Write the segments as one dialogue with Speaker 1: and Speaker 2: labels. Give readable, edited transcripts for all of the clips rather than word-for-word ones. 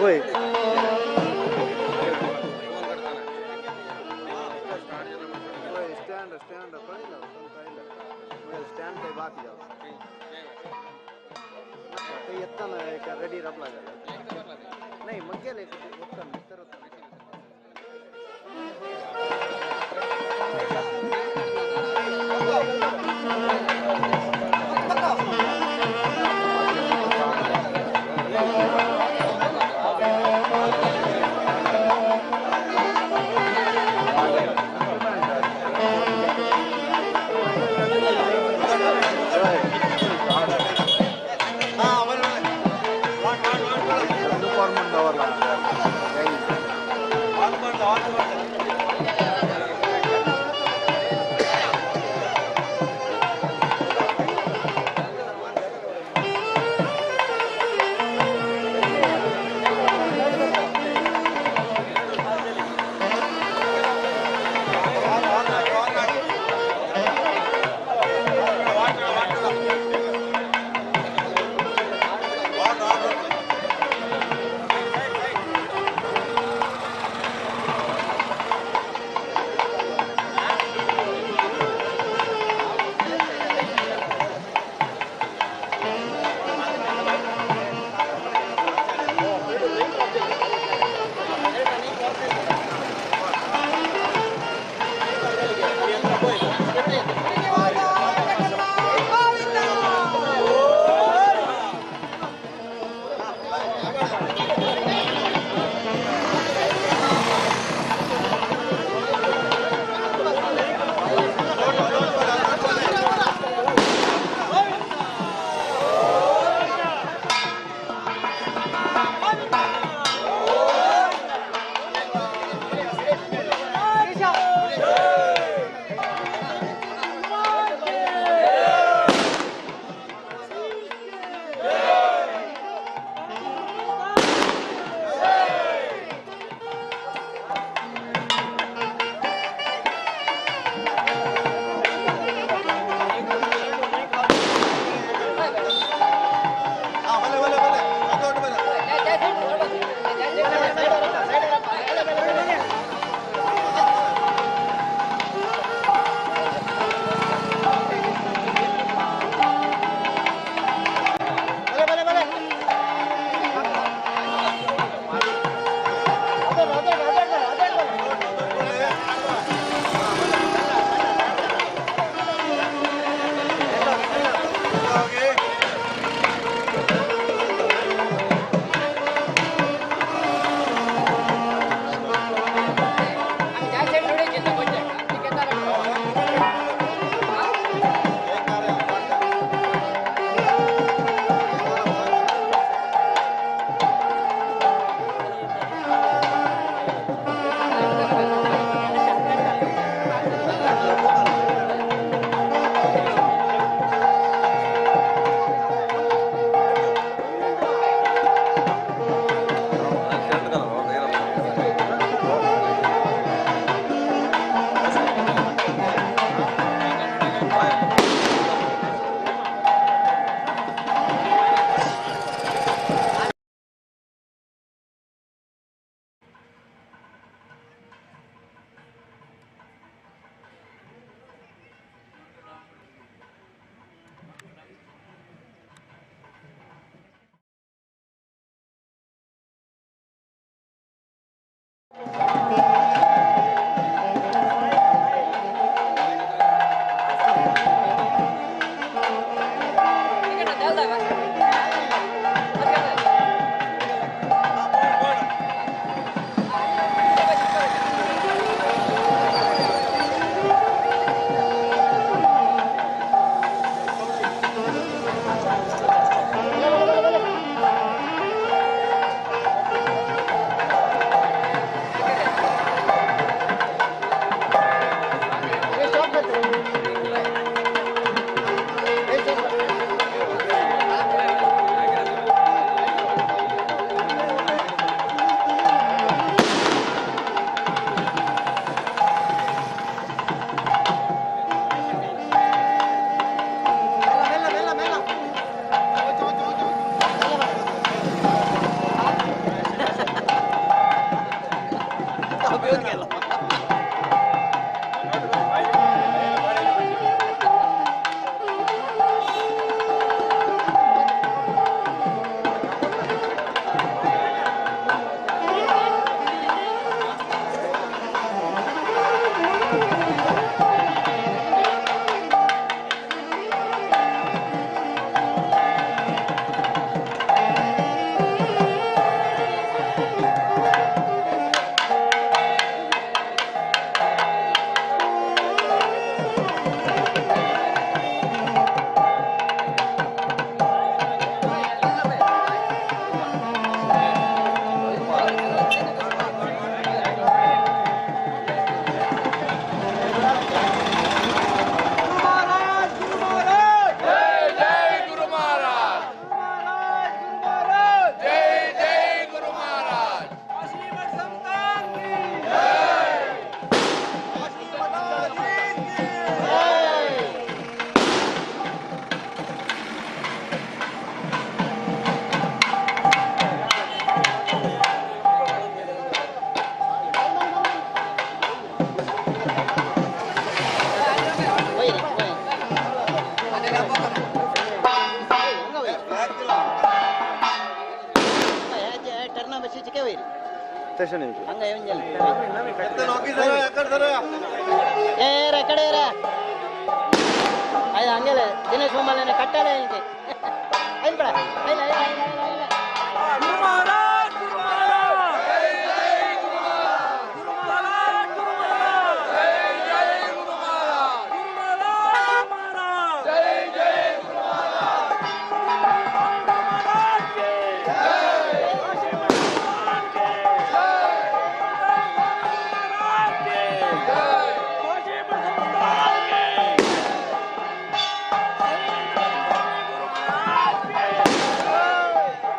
Speaker 1: वय stand stand stand काही बाकी जाव ते येताना रेडी राबला गेला नाही मग गेले तर
Speaker 2: बशीचे काय होईल
Speaker 1: तशें न्ही
Speaker 2: हांगा येवन गेले ए रे कडे रे हांगेले दिनेश मामाले कट्टाले इनके आयल बड़ा आयल आयल आयल आयल.
Speaker 3: गुरु महाराज गुरु महाराज जय जय गुरु महाराज गुरु महाराज गुरु महाराज जय जय गुरु महाराज गुरु महाराज महाराज जय जय गुरु महाराज महाराज की जय महाराज की जय महाराज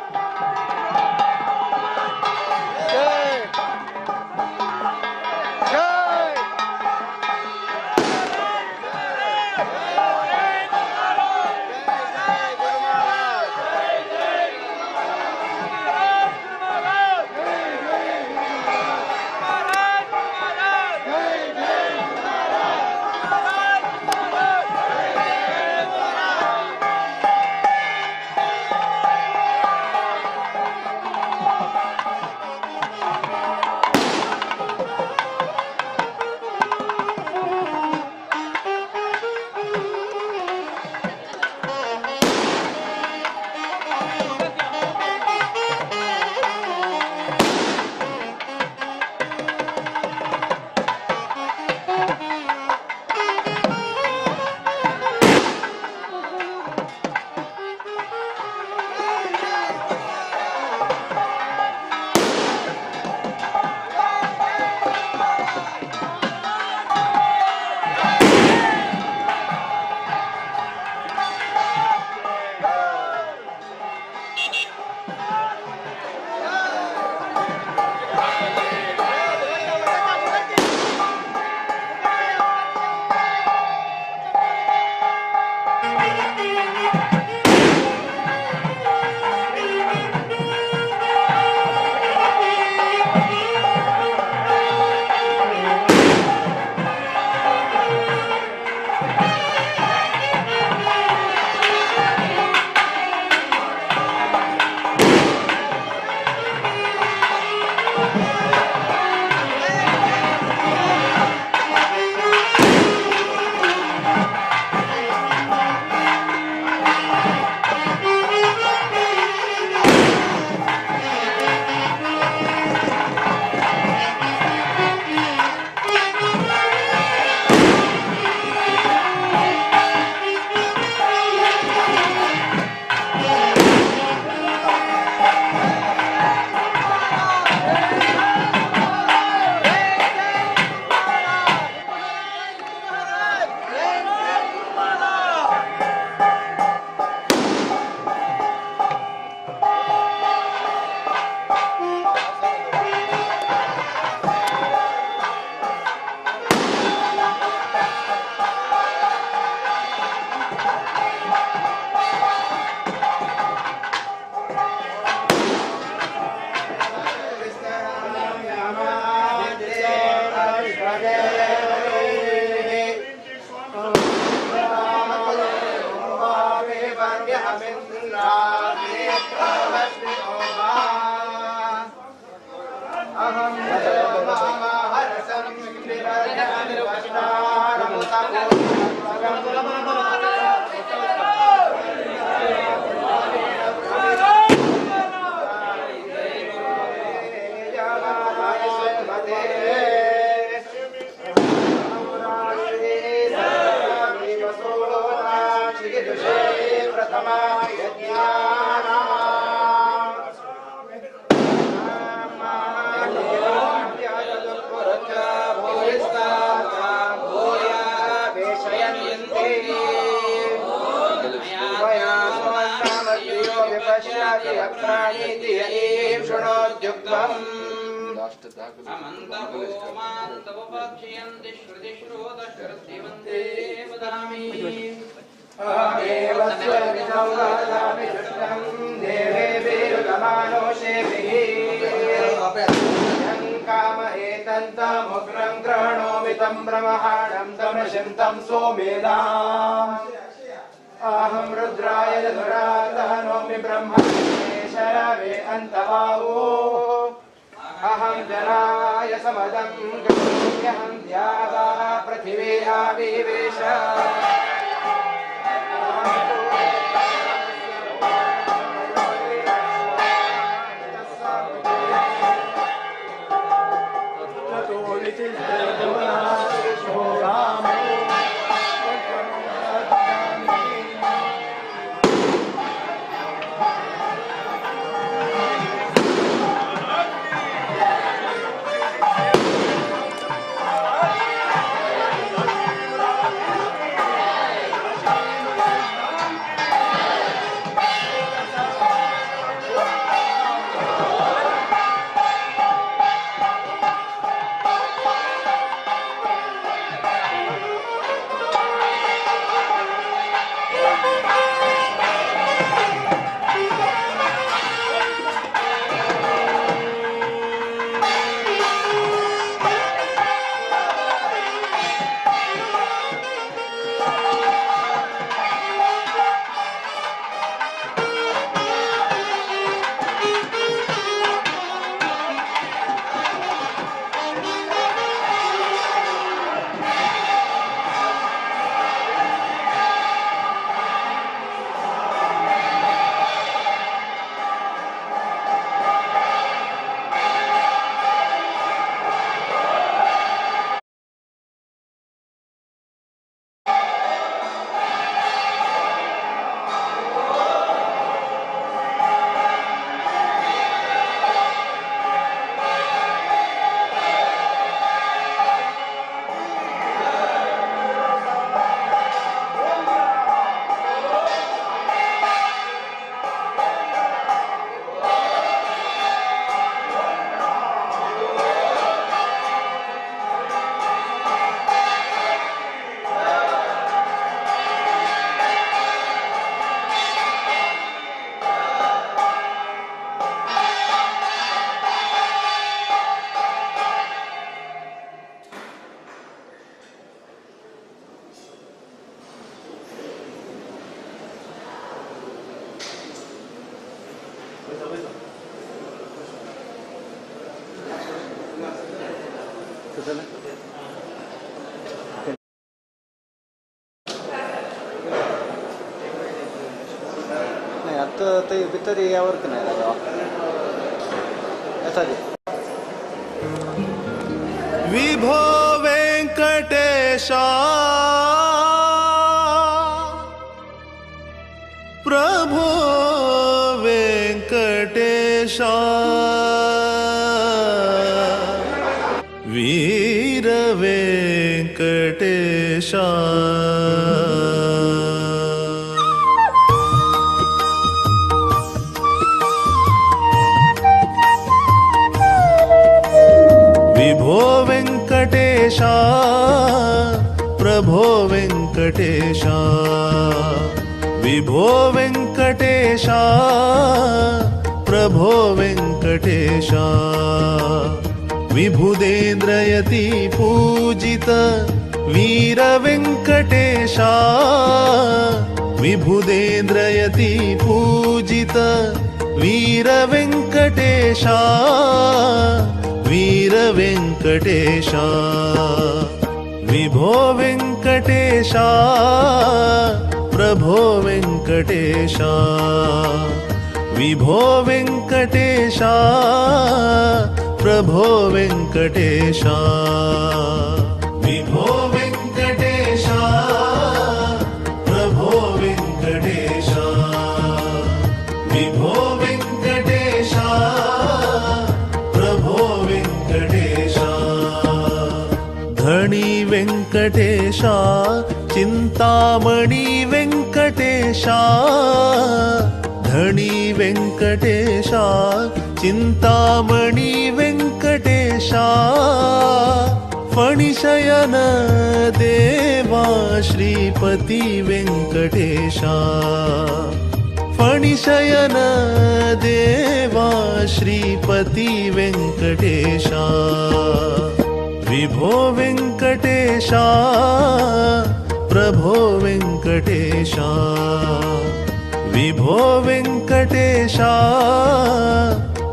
Speaker 3: की जय काशी संस्थान की गुरु महाराज की
Speaker 4: अहं रुद्राय धुरातनोमि ब्रह्मणे शरवे अन्तवावो। अहं जनाय समदं गम्यहं द्यावा पृथिवी आविवेश।
Speaker 1: नाही आता ते भितर यावर नाही जागा येता.
Speaker 5: विभो वेंकटेशा प्रभो वेंकटेशा वीर वेंकटेशा. विभो वेंकटेशा प्रभो वेंकटेशा विभो वेंकटेशा प्रभो वेंकटेशा विभुदेन्द्रयति पूजित वीर वेंकटेशा विभुदेन्द्रयति पूजित वीर वेंकटेशा वीर वेंकटेशा विभो वेंकटेशा प्रभो वेंकटेशा विभो वेंकटेशा प्रभो वेंकटेशा विभो वेंकटेशा प्रभो वेंकटेशा विभो वेंकटेशा प्रभो वेंकटेशा धणी वेंकटेशा चिंतामणी वेंकटेशा धणी वेंकटेशा चिंतामणी वेंकटेशा फणिशयन देवा श्रीपती वेंकटेशा फणिशयन देवा श्रीपती वेंकटेशा विभो वेंकटेशा प्रभो वेंकटेशा विभो वेंकटेशा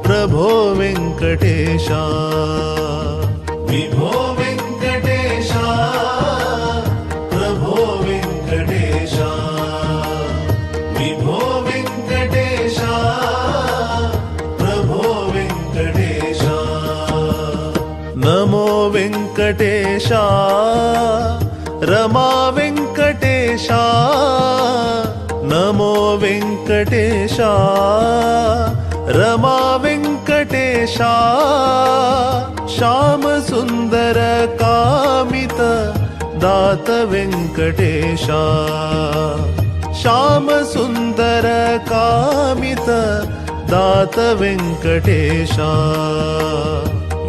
Speaker 5: प्रभो प्रभो वेङ्कटेशा। विभो वेङ्कटेशा प्रभो वेङ्कटेशा। विभो वेङ्कटेशा प्रभो वेङ्कटेशा। नमो वेङ्कटेशा रमा वेङ्कटेशा। नमो वेङ्कटेशा रमा वेङ्कटेशा। श्याम सुन्दर कामित दात वेङ्कटेशा। श्याम सुन्दर कामित दात वेङ्कटेशा।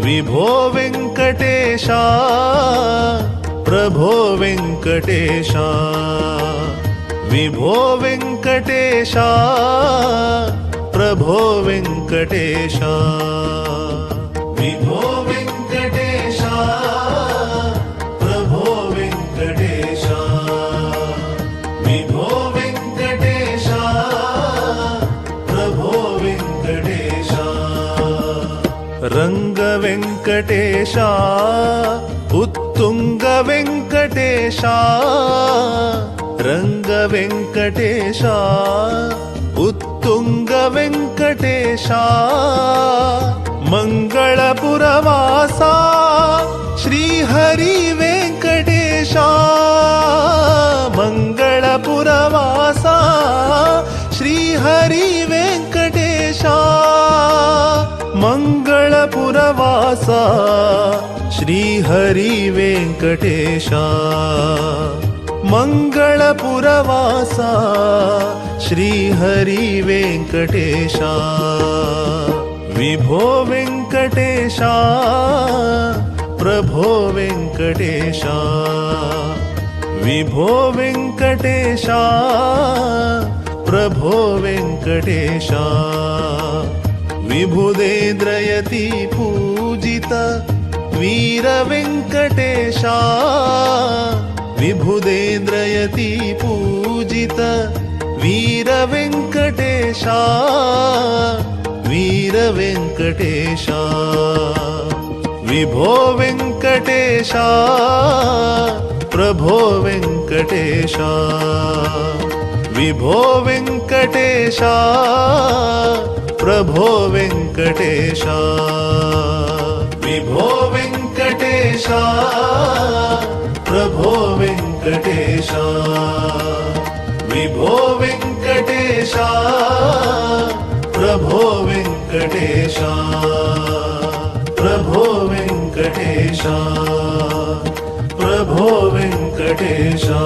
Speaker 5: विभो वेङ्कटेशा प्रभो वेङ्कटेशा। विभो वेङ्कटेशा प्रभो वेङ्कटेशा। विभो वेङ्कटेशा प्रभो वेङ्कटेशा। विभो वेङ्कटेशा प्रभो वेङ्कटेशा। रङ्ग वेङ्कटेशा उत्तुङ्ग वेङ्कटेशा। रङ्ग वेङ्कटेशा उत्तुङ्ग वेङ्कटेशा। मङ्गलपुरवासा श्रीहरि वेङ्कटेशा। मङ्गलपुरवासा श्रीहरि वेङ्कटेशा। मङ्गलपुरवासा श्रीहरि वेङ्कटेशा। मङ्गलपुरवासा श्रीहरि वेङ्कटेशा। विभो वेङ्कटेशा प्रभो वेङ्कटेशा। विभो वेङ्कटेशा प्रभो वेङ्कटेशा। विबुधेन्द्रयति पूजित वीर वेङ्कटेशा। विबुधेन्द्रयति पूजित वीर वेङ्कटेशा। वीर वेङ्कटेशा। विभो वेङ्कटेशा प्रभो वेङ्कटेशा। विभो वेङ्कटेशा प्रभो वेङ्कटेशा। विभो वेङ्कटेशा प्रभो वेङ्कटेशा। विभो वेङ्कटेशा प्रभो वेङ्कटेशा। प्रभो वेङ्कटेशा प्रभो वेङ्कटेशा।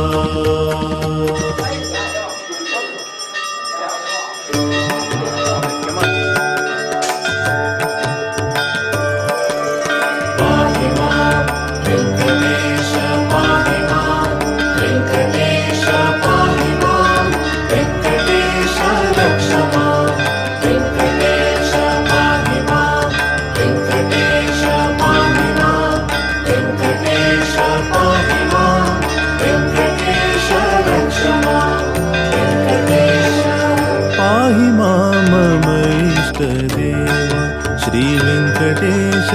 Speaker 5: पाहि मां मम इष्टदेवा श्री वेङ्कटेश।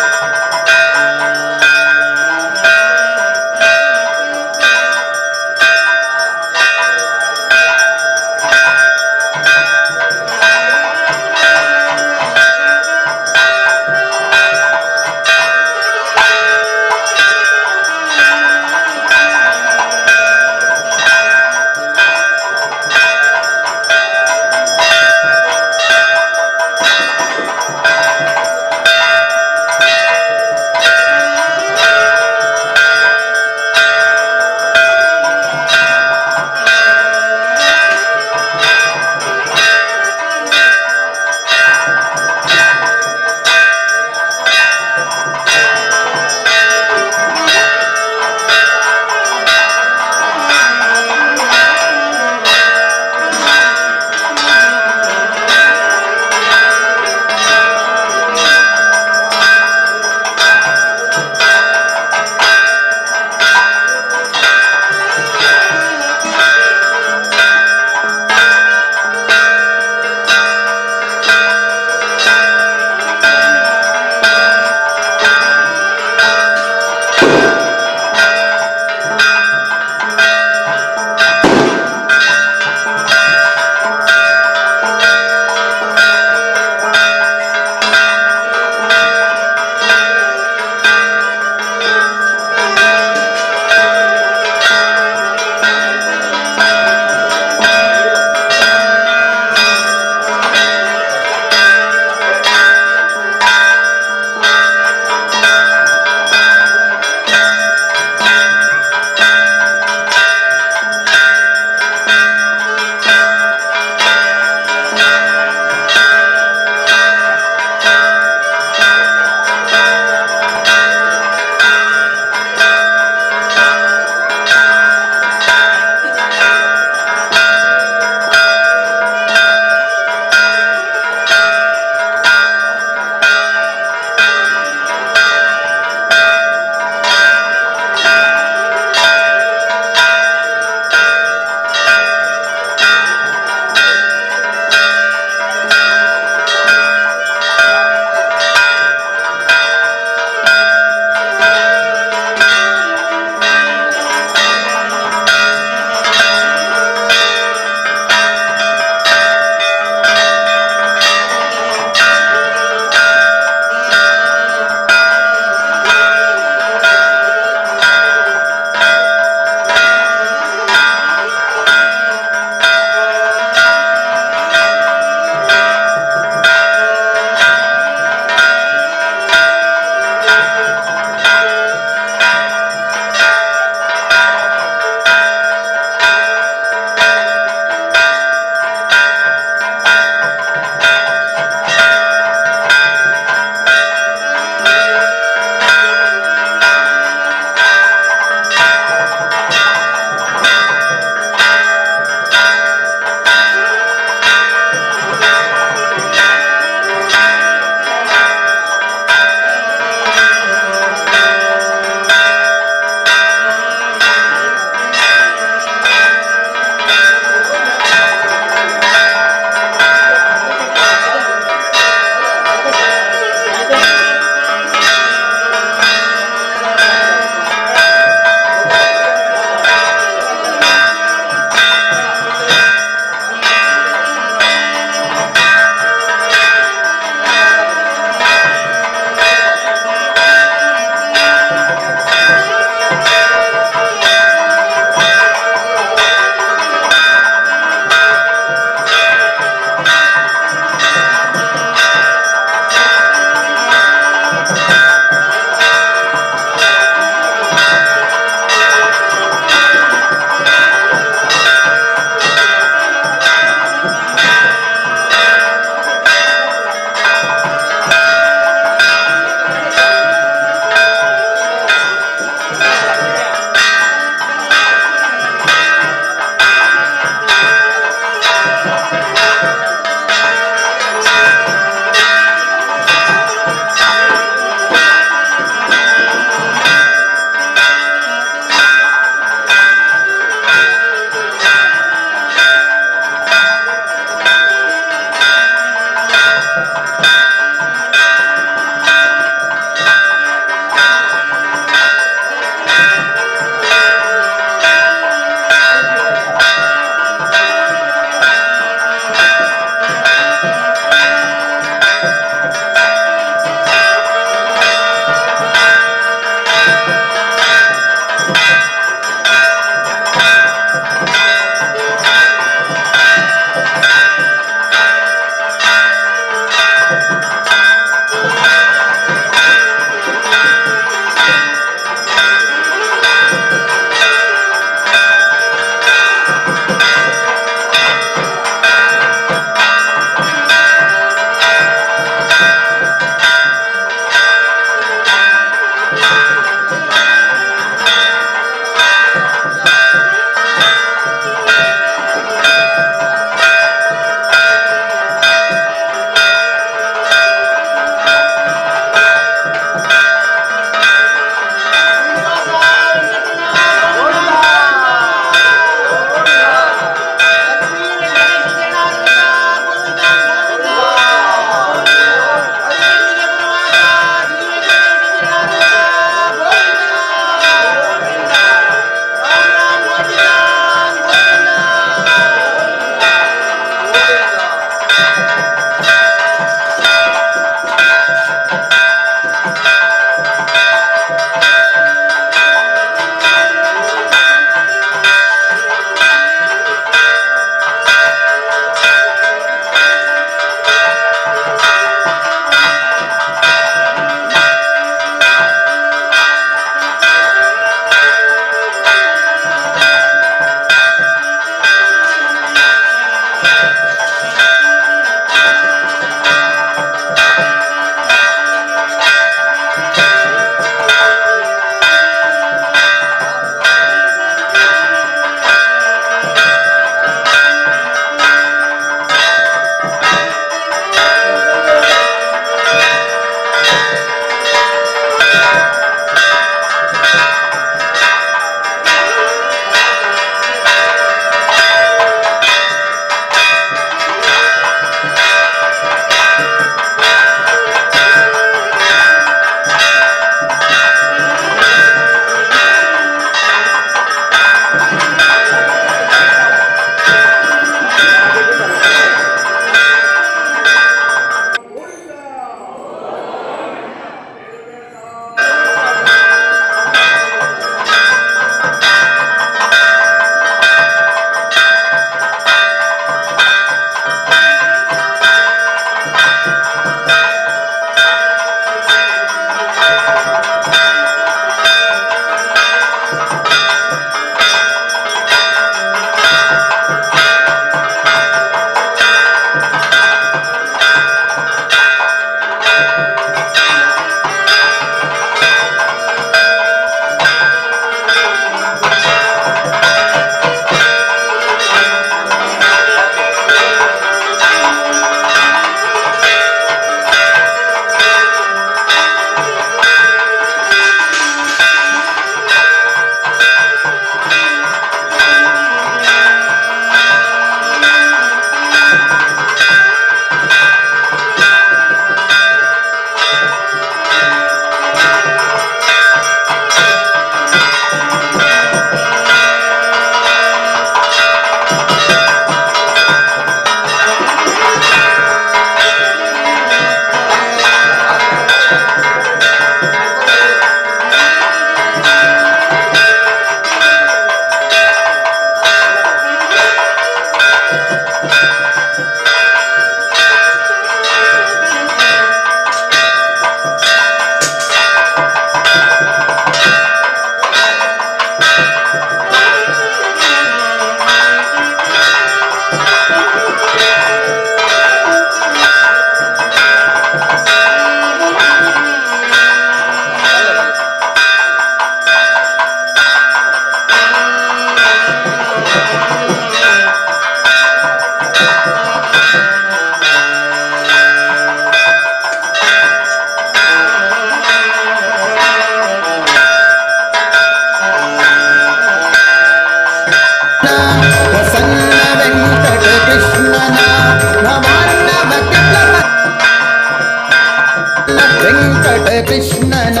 Speaker 6: ಕೃಷ್ಣನ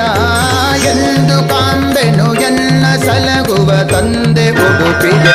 Speaker 6: ಎಂದು ಕಾಂಬೆನು ಎನ್ನ ಸಲಗುವ ತಂದೆ ಉಡುಪಿಗೆ.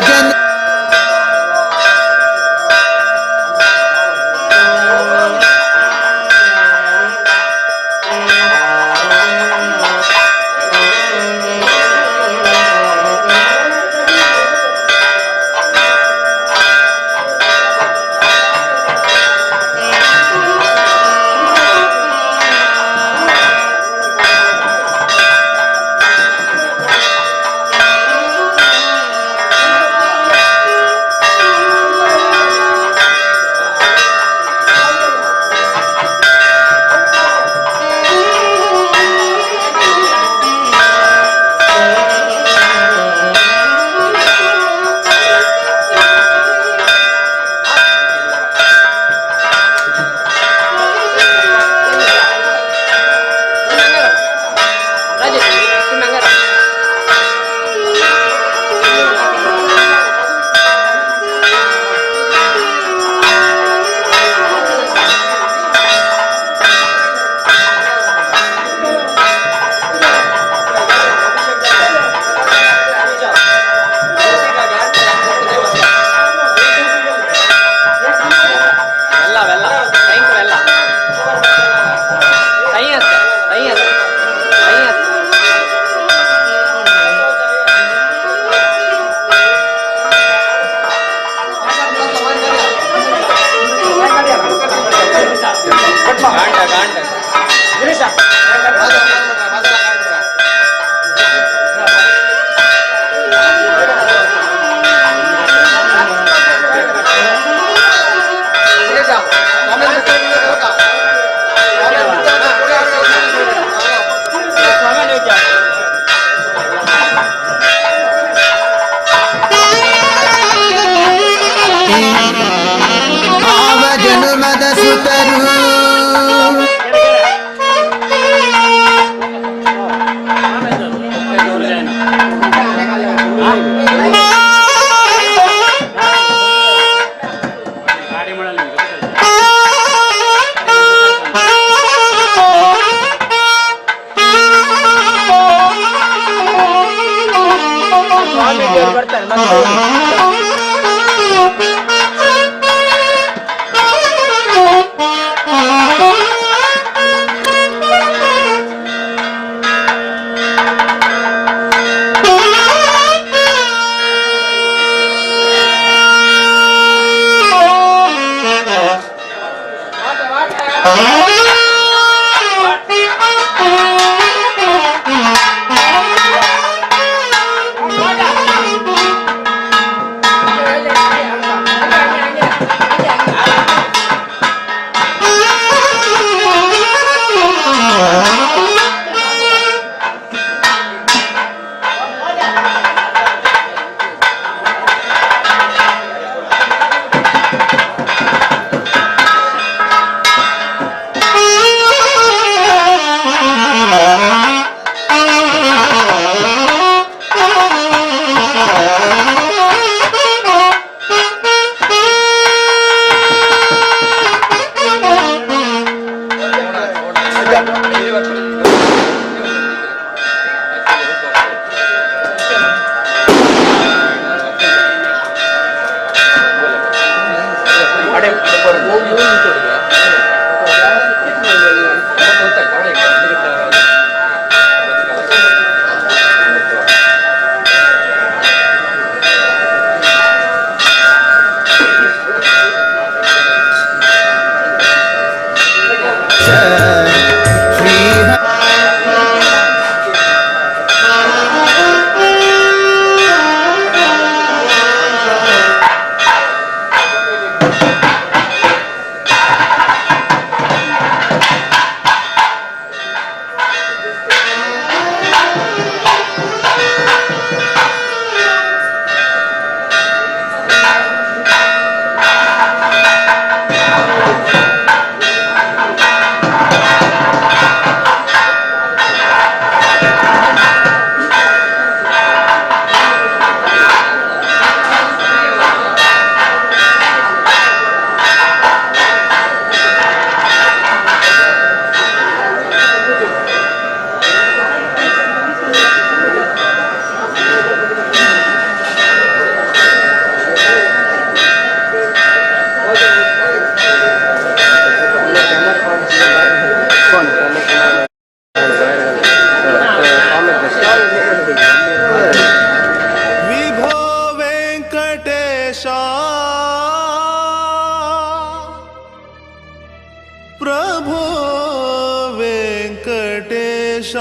Speaker 6: ಜನ ಆವ ಜನುಮದ ಸುತರು
Speaker 5: ಪ್ರಭೋ ವೆಂಕಟೇಶ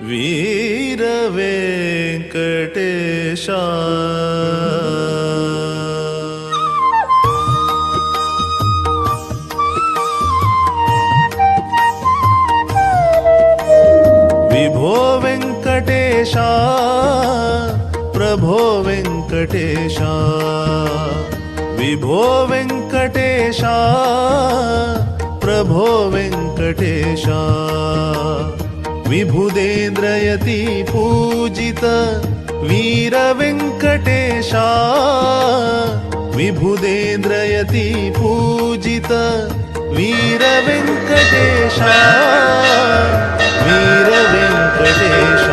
Speaker 5: ವೀರ ವೆಂಕಟೇಶ. ವಿಭೋ ವೆಂಕಟೇಶ ಪ್ರಭೋ ವೆಂಕಟೇಶ ವಿಭೋ ವೆಂಕಟೇಶ ಪ್ರಭೋ ವೆಂಕಟೇಶ ವಿಭುದೇಂದ್ರಯತಿ ಪೂಜಿತ ವೀರ ವೆಂಕಟೇಶ ವಿಭುದೇಂದ್ರಯತಿ ಪೂಜಿತ ವೀರ ವೆಂಕಟೇಶ ವೀರ ವೆಂಕಟೇಶ.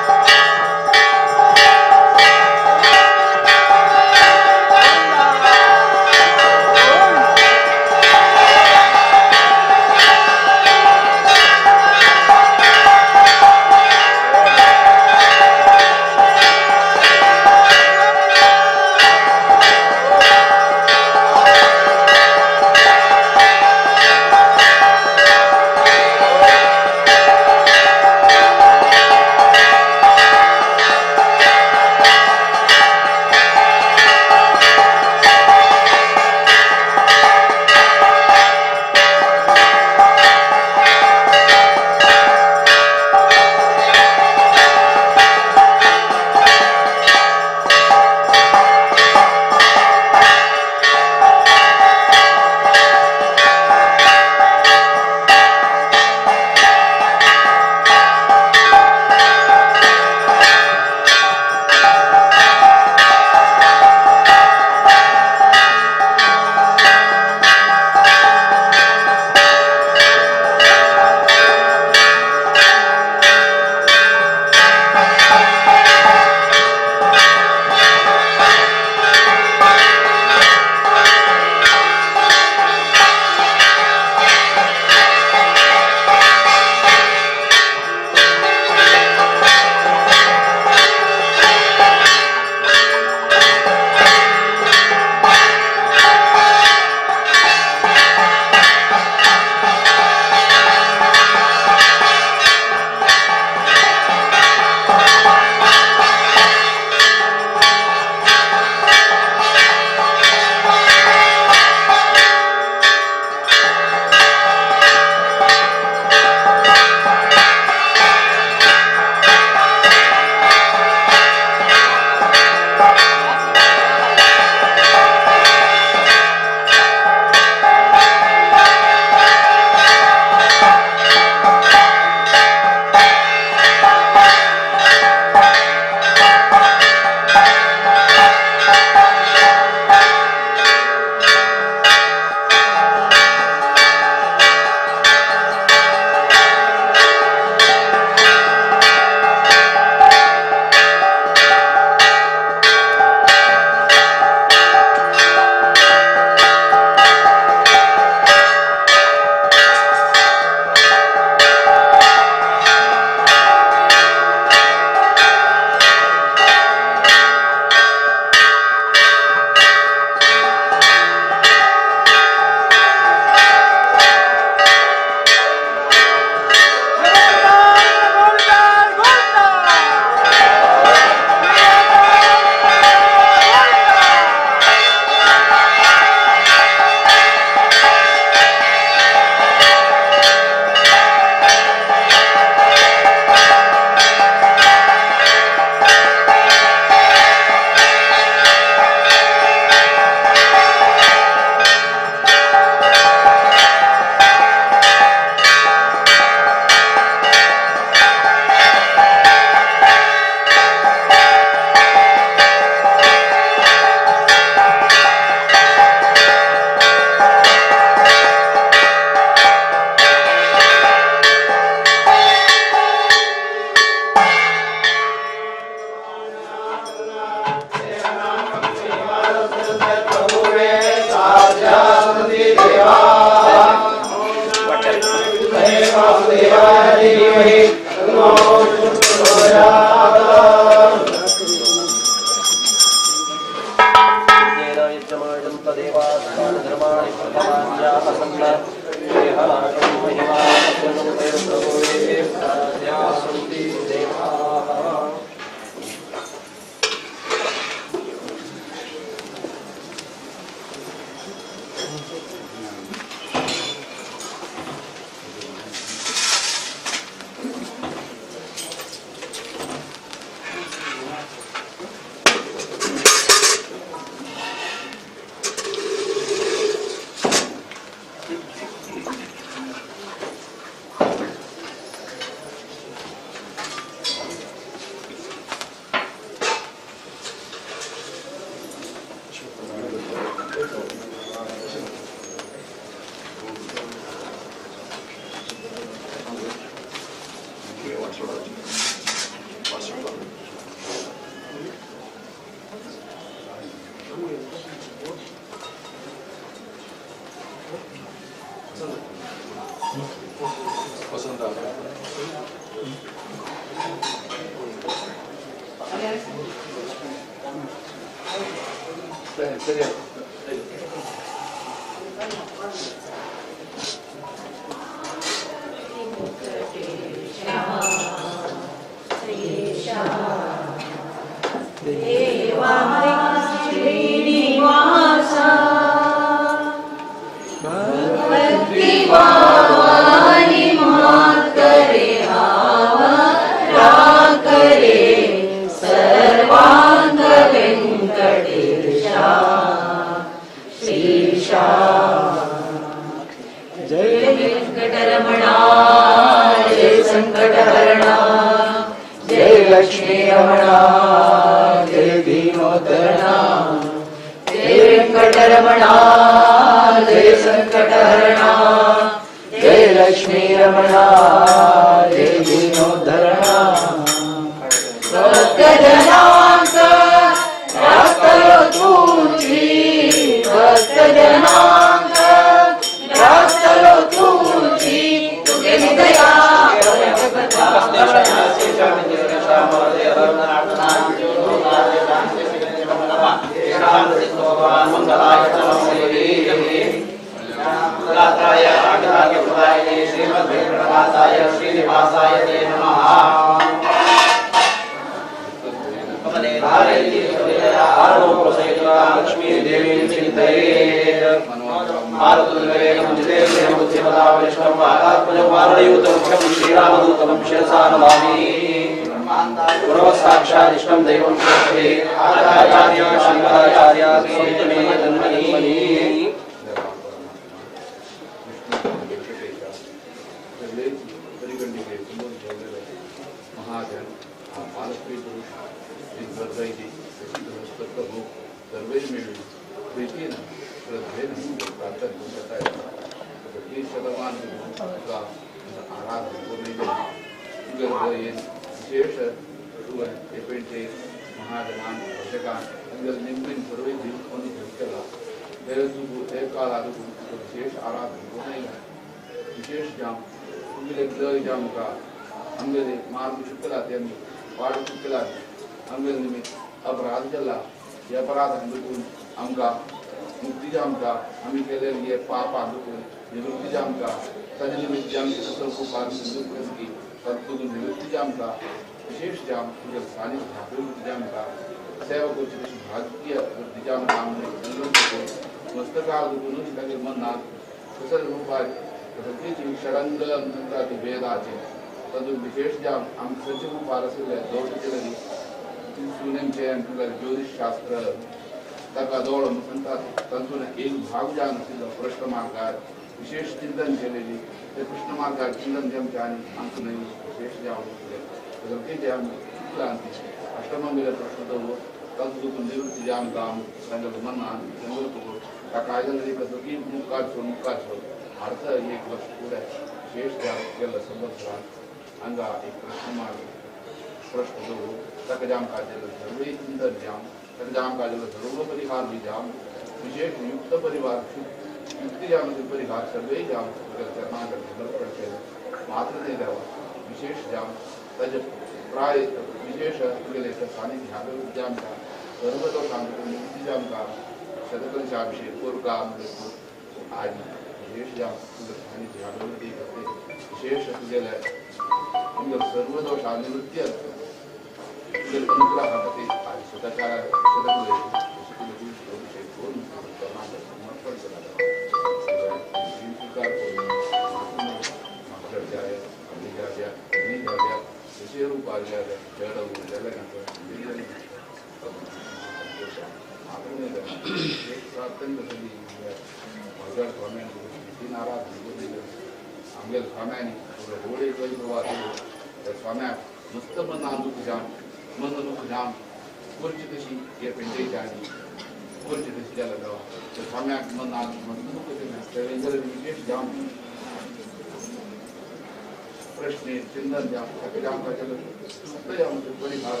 Speaker 7: प्रश्ने चिंतन जाम ताका जाम सगळें जाम परिहार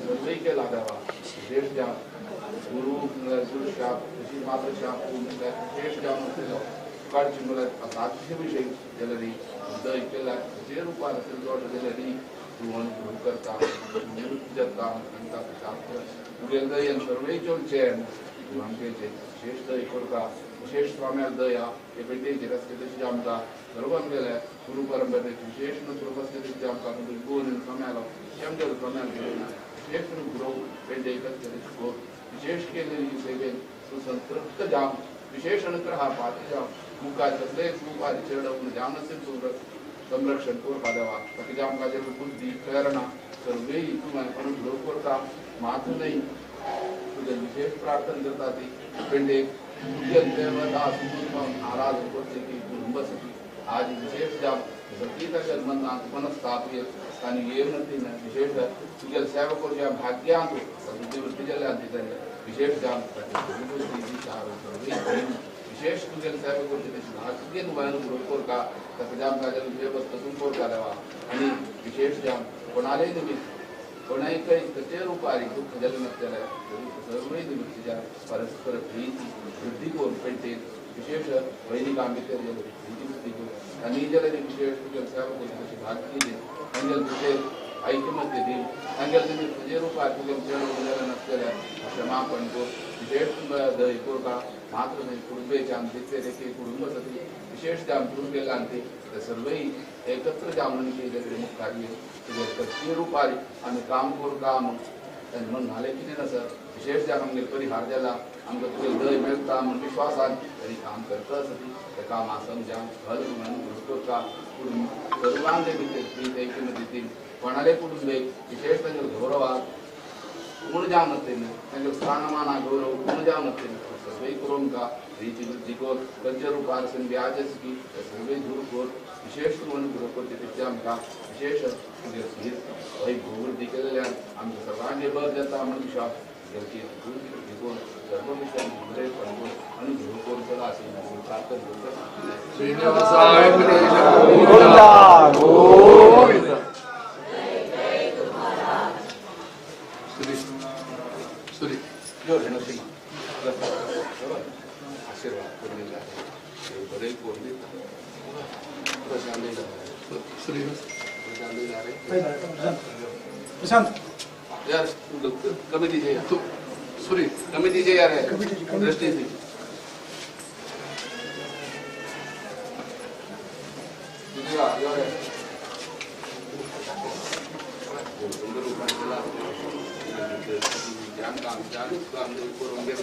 Speaker 7: सर्वय केला देवा विशेष जाम गुरु गुरु शाप तशी मात्र शाप विशेष जाम काडची म्हळ्यार असाध्य विशय जाल्यार दय केला जे रुपार जोड जाल्यार तूं अनुग्रह करता निवृत्त जाता तांकां शाप तुगेले दयेन सर्वय चलचें आमचें विशेष दय करता विशेष स्वाम्याक दया हे पेटेचे रस्ते तशी आमकां सर्व आमगेले गुरु परंपरेचे विशेष नुस्ते तशी आमकां गुरु स्वाम्यालो आमगेलो स्वाम्याक विशेष गुरु पेटे रस्ते तशी कर विशेष केलेली सेवेन तूं संतृप्त जाम विशेष अनुग्रह पाती जाम मुखार सगळे मुखार चेडवून जाम नसेल संरक्षण करपा देवा ताका जाम काजेर बुद्धी प्रेरणा सर्वय तूं अनुग्रह करता मात्र न्हय तुजें विशेष प्रार्थना करता ती पेंडेक तुजें देवता आराधन करचे की कुटुंब सती आज विशेष जाम सती ताच्या मनांत मनस्थापय आनी येवन विशेष तुज्या सेवा करच्या भाग्यांत तुजी वृत्ती जाल्यान दितले विशेष जाम विशेष तुजें सेवा करचे तशी भाग्य तुवें अनुग्रह करता ताका जाम ताच्या व्यवस्था करता देवा आनी विशेष जाम कोणालेय निमित्त कोणाकय कशे रुपारी दुःख जालें नासलें तरी सर्वय निमित्त परस्पर प्रीती वृद्धी करून पेटेन विशेष वैदिकां भितर प्रीती वृद्धी करून आनी जाल्यार विशेष तुज्या सेवा करची तशी भाग्य दी तांगेले तुजेर ऐकमत्य दी तांगेले निमित्त तुजे रुपार तुजें चेडूं जालें नासलें क्षमापण कर विशेष दय करता मात्र न्हय कुटुंबेच्यान भितर एक कुटुंब सती विशेष जाम कुटुंबेल्यान ते सर्वय एकत्र जावन केलें मुखार तुजें कच्चे रुपार आमी काम करता म्हूण तांचे म्हणून नालें कितें ना सर विशेष जावन आमगेले परिहार जाला आमकां तुजें दय मेळटा म्हूण विश्वासान तरी काम करता आसती तें काम आसन जावन घल अनुग्रह करता कुटुंब सर्वांचे भितर प्रीत ऐक्यमत्य दी कोणाले कुटुंबेक विशेष तांचे गौरवाक कोण जावन नासलें तांचे स्थानमाना गौरव कोण जावन नासलें सर्वय करूंक का रीती वृद्धी कर कंचे रुपार व्याजस की सर्वय दूर कर विशेष तूं अनुग्रह करचे तशें आमकां विशेष तुगे वैभव वृद्धी केल्ल्यान आमकां सर्वांगे बर जाता म्हूण विश्वास करून सर्व विशयान बरें अनुग्रह करून सदां अशें प्रार्थना करता. आशीर्वाद करून दिला बरें करून दिता
Speaker 4: प्रशांत
Speaker 7: यार कमी दीजिए तू सॉरी कमी दीजिए यार दृष्टि से जान काम जान काम करूँगे।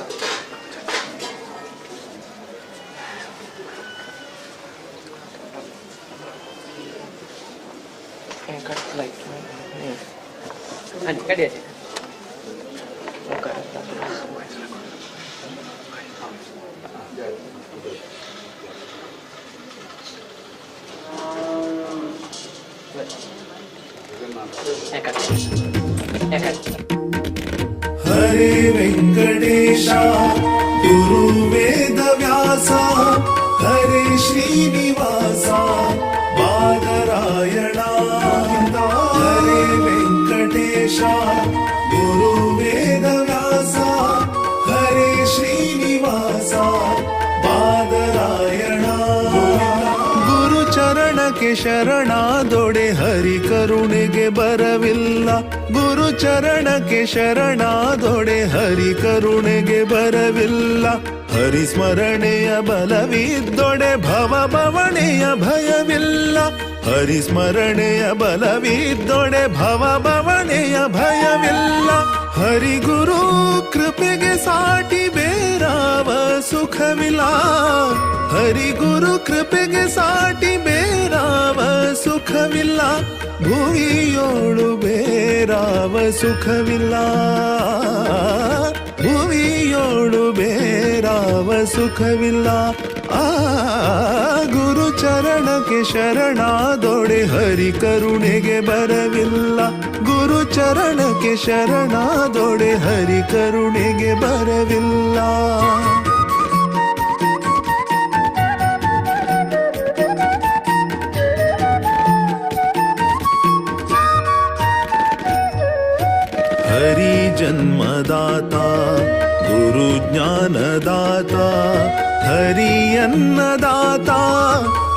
Speaker 5: हरे वेंकटेश गुरु वेद व्यास हरे श्रीनिवास बादरायण हरे वेंकटेश गुरु वेद व्यास हरे श्रीनिवास बादरायण ಗುರು ಚರಣಕ್ಕೆ ಶರಣಾದೊಡೆ ಹರಿ ಕರುಣೆಗೆ ಬರವಿಲ್ಲ ಗುರು ಚರಣಕ್ಕೆ ಶರಣಾದೊಡೆ ಹರಿ ಕರುಣೆಗೆ ಬರವಿಲ್ಲ ಹರಿ ಸ್ಮರಣೆಯ ಬಲವಿದ್ದೊಡೆ ಭವ ಬವಣೆಯ ಭಯವಿಲ್ಲ ಹರಿ ಸ್ಮರಣೆಯ ಬಲವಿದ್ದೊಡೆ ಭವ ಬವಣೆಯ ಭಯವಿಲ್ಲ ಹರಿಗುರು ಕೃಪೆಗೆ ಸಾಟಿ ಬೇರಾವ ಸುಖವಿಲ್ಲ ಹರಿಗುರು ಕೃಪೆಗೆ ಸಾಟಿ ಬೇರಾವ ಸುಖವಿಲ್ಲ ಭುವಿಯೋಳು ಬೇರಾವ ಸುಖವಿಲ್ಲ ಭುವಿಯೋಳು ಬೇರಾವ ಸುಖವಿಲ್ಲ ಆ ಗುರು ಚರಣಕ್ಕೆ ಶರಣಾದೊಡೆ ಹರಿ ಕರುಣೆಗೆ ಬರವಿಲ್ಲ ಗುರು ಚರಣಕ್ಕೆ ಶರಣಾದೊಡೆ ಹರಿ ಕರುಣೆಗೆ ಬರವಿಲ್ಲ. ಹರಿ ಜನ್ಮದಾತ ಗುರು ಜ್ಞಾನದಾತ ಹರಿಯನ್ನದಾತ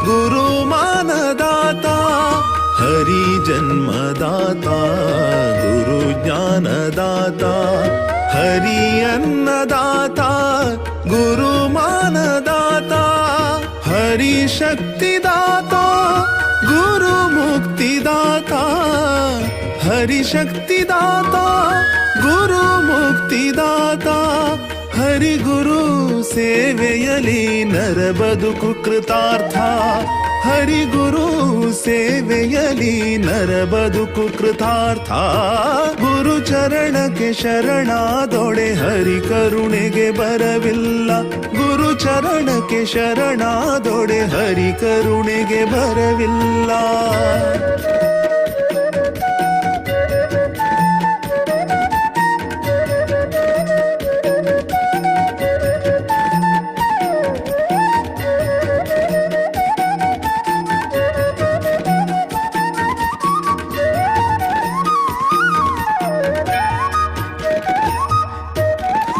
Speaker 5: ಗುರು ಮಾನದಾತ ಹರಿ ಜನ್ಮದಾತ ಗುರು ಜ್ಞಾನದಾತ ಹರಿಯನ್ನದಾತ ಗುರು ಮಾನದಾತ ಹರಿ ಶಕ್ತಿದಾತ ಗುರು ಮುಕ್ತಿದಾತ ಹರಿ ಶಕ್ತಿದಾತ ಗುರು ಮುಕ್ತಿದಾತ ಹರಿ ಗುರು ಸೇವೆಯಲಿ ನರ ಬದುಕು ಕೃತಾರ್ಥ ಹರಿ ಗುರು ಸೇವೆಯಲಿ ನರ ಬದುಕು ಕೃತಾರ್ಥ ಗುರು ಚರಣಕ್ಕೆ ಶರಣಾದೊಡೆ ಹರಿ ಕರುಣೆಗೆ ಬರವಿಲ್ಲ ಗುರು ಚರಣಕ್ಕೆ ಶರಣಾದೊಡೆ ಹರಿ ಕರುಣೆಗೆ ಬರವಿಲ್ಲ.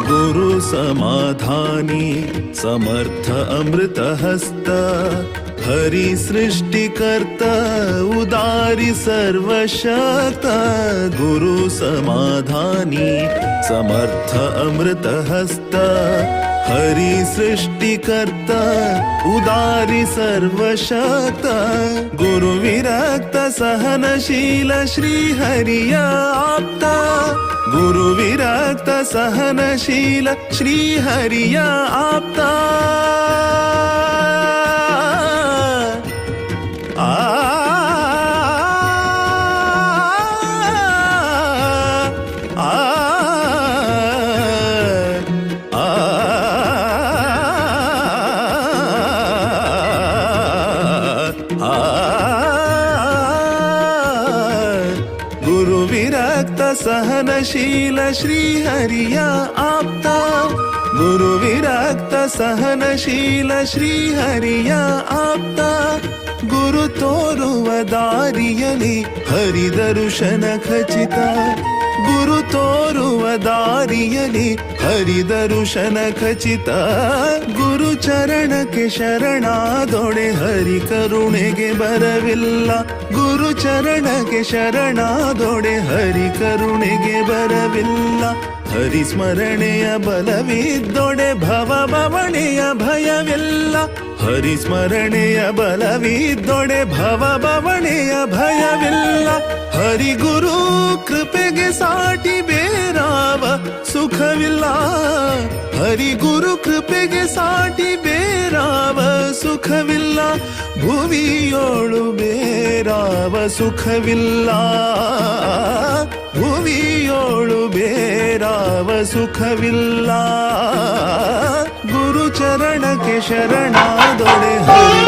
Speaker 5: ಗುರು समाधानी समर्थ अमृत हस्त हरि सृष्टिकर्ता उदारी सर्वशक्त गुरु समाधानी समर्थ अमृत हस्त हरि सृष्टिकर्ता उदारी सर्वशक्त गुरु विरक्त सहनशील श्री हरिय आप्त गुरु विरक्त सहनशील श्री हरिय आप्त. आ आ आ आ गुरु विरक्त सहनशील श्री हरिय आप्त गुरु विरक्त सहनशील श्री हरिय आप्त ಗುರು ತೋರುವ ದಾರಿಯಲಿ ಹರಿದರುಶನ ಖಚಿತ ಗುರು ತೋರುವ ದಾರಿಯಲಿ ಹರಿದರುಶನ ಖಚಿತ ಗುರು ಚರಣಕ್ಕೆ ಶರಣಾದೊಡೆ ಹರಿ ಕರುಣೆಗೆ ಬರವಿಲ್ಲ ಗುರು ಚರಣಕ್ಕೆ ಶರಣಾದೊಡೆ ಹರಿ ಕರುಣೆಗೆ ಬರವಿಲ್ಲ ಹರಿ ಸ್ಮರಣೆಯ ಬಲವಿದ್ದೊಡೆ ಭವ ಬವಣೆಯ ಭಯವಿಲ್ಲ ಹರಿ ಸ್ಮರಣೆಯ ಬಲವಿದ್ದೊಡೆ ಭವ ಬವಣೆಯ ಭಯವಿಲ್ಲ ಹರಿ ಗುರು ಕೃಪೆಗೆ ಸಾಟಿ ಬೇರಾವ ಸುಖವಿಲ್ಲ ಹರಿ ಗುರು ಕೃಪೆಗೆ ಸಾಟಿ ಬೇರಾವ ಸುಖವಿಲ್ಲ ಭುವಿಯೋಳು ಬೇರಾವ ಸುಖವಿಲ್ಲ ಭುವಿಯೋಳು ಬೇರಾವ ಸುಖವಿಲ್ಲ ಗುರು ಚರಣಕ್ಕೆ ಶರಣಾದೊಡೆ ಹರಿ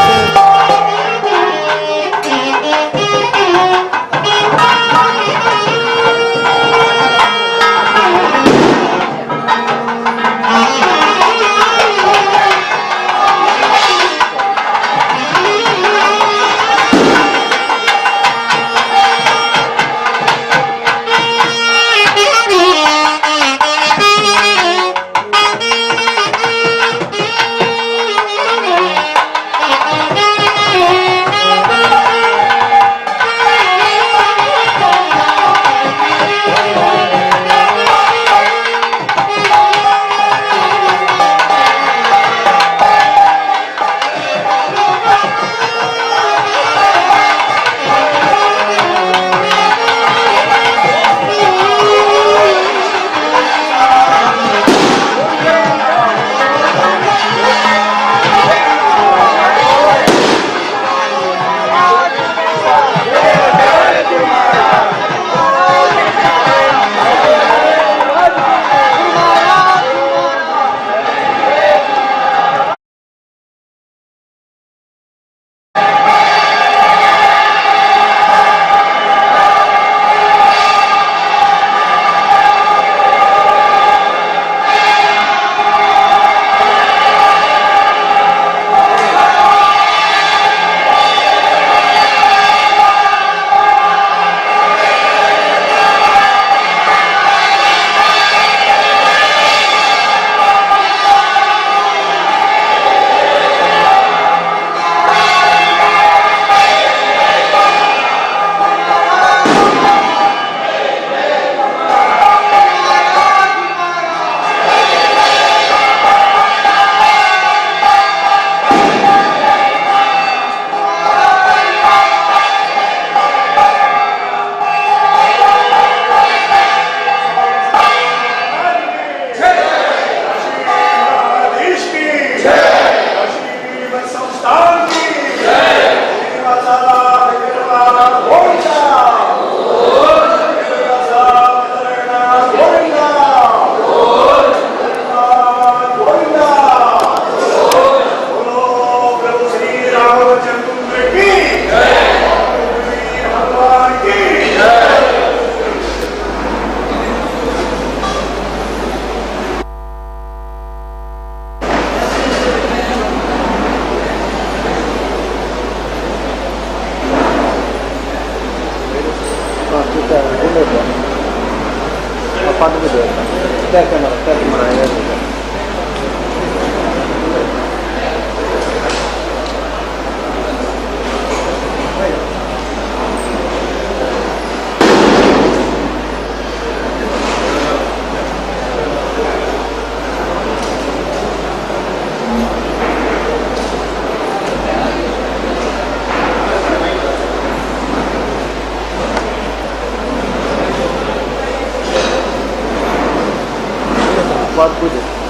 Speaker 8: Thank you.
Speaker 1: पाद त्या कॅमेरा त्या कॅमेरा पूजा.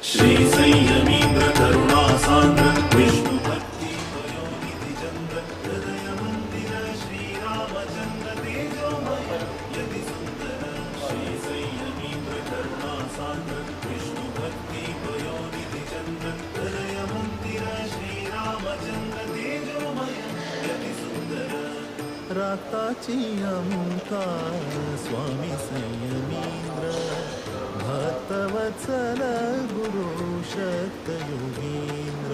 Speaker 5: Shri Sanyamendra Karuna Sandra Vishnu भक्ति पयोनिधि चंद्र हृदय मंदिर श्री रामचंद्र तेजोमय यति सुंदर। श्री संयमीन्द्र करुणा सान्द्र विष्णु भक्ति पयोनिधि चंद्र हृदय मंदिर श्री रामचंद्र तेजोमय यति सुंदर। राताची अमुका स्वामी संयमींद्र भक्तवत्सल गुरु शक्त योगींद्र।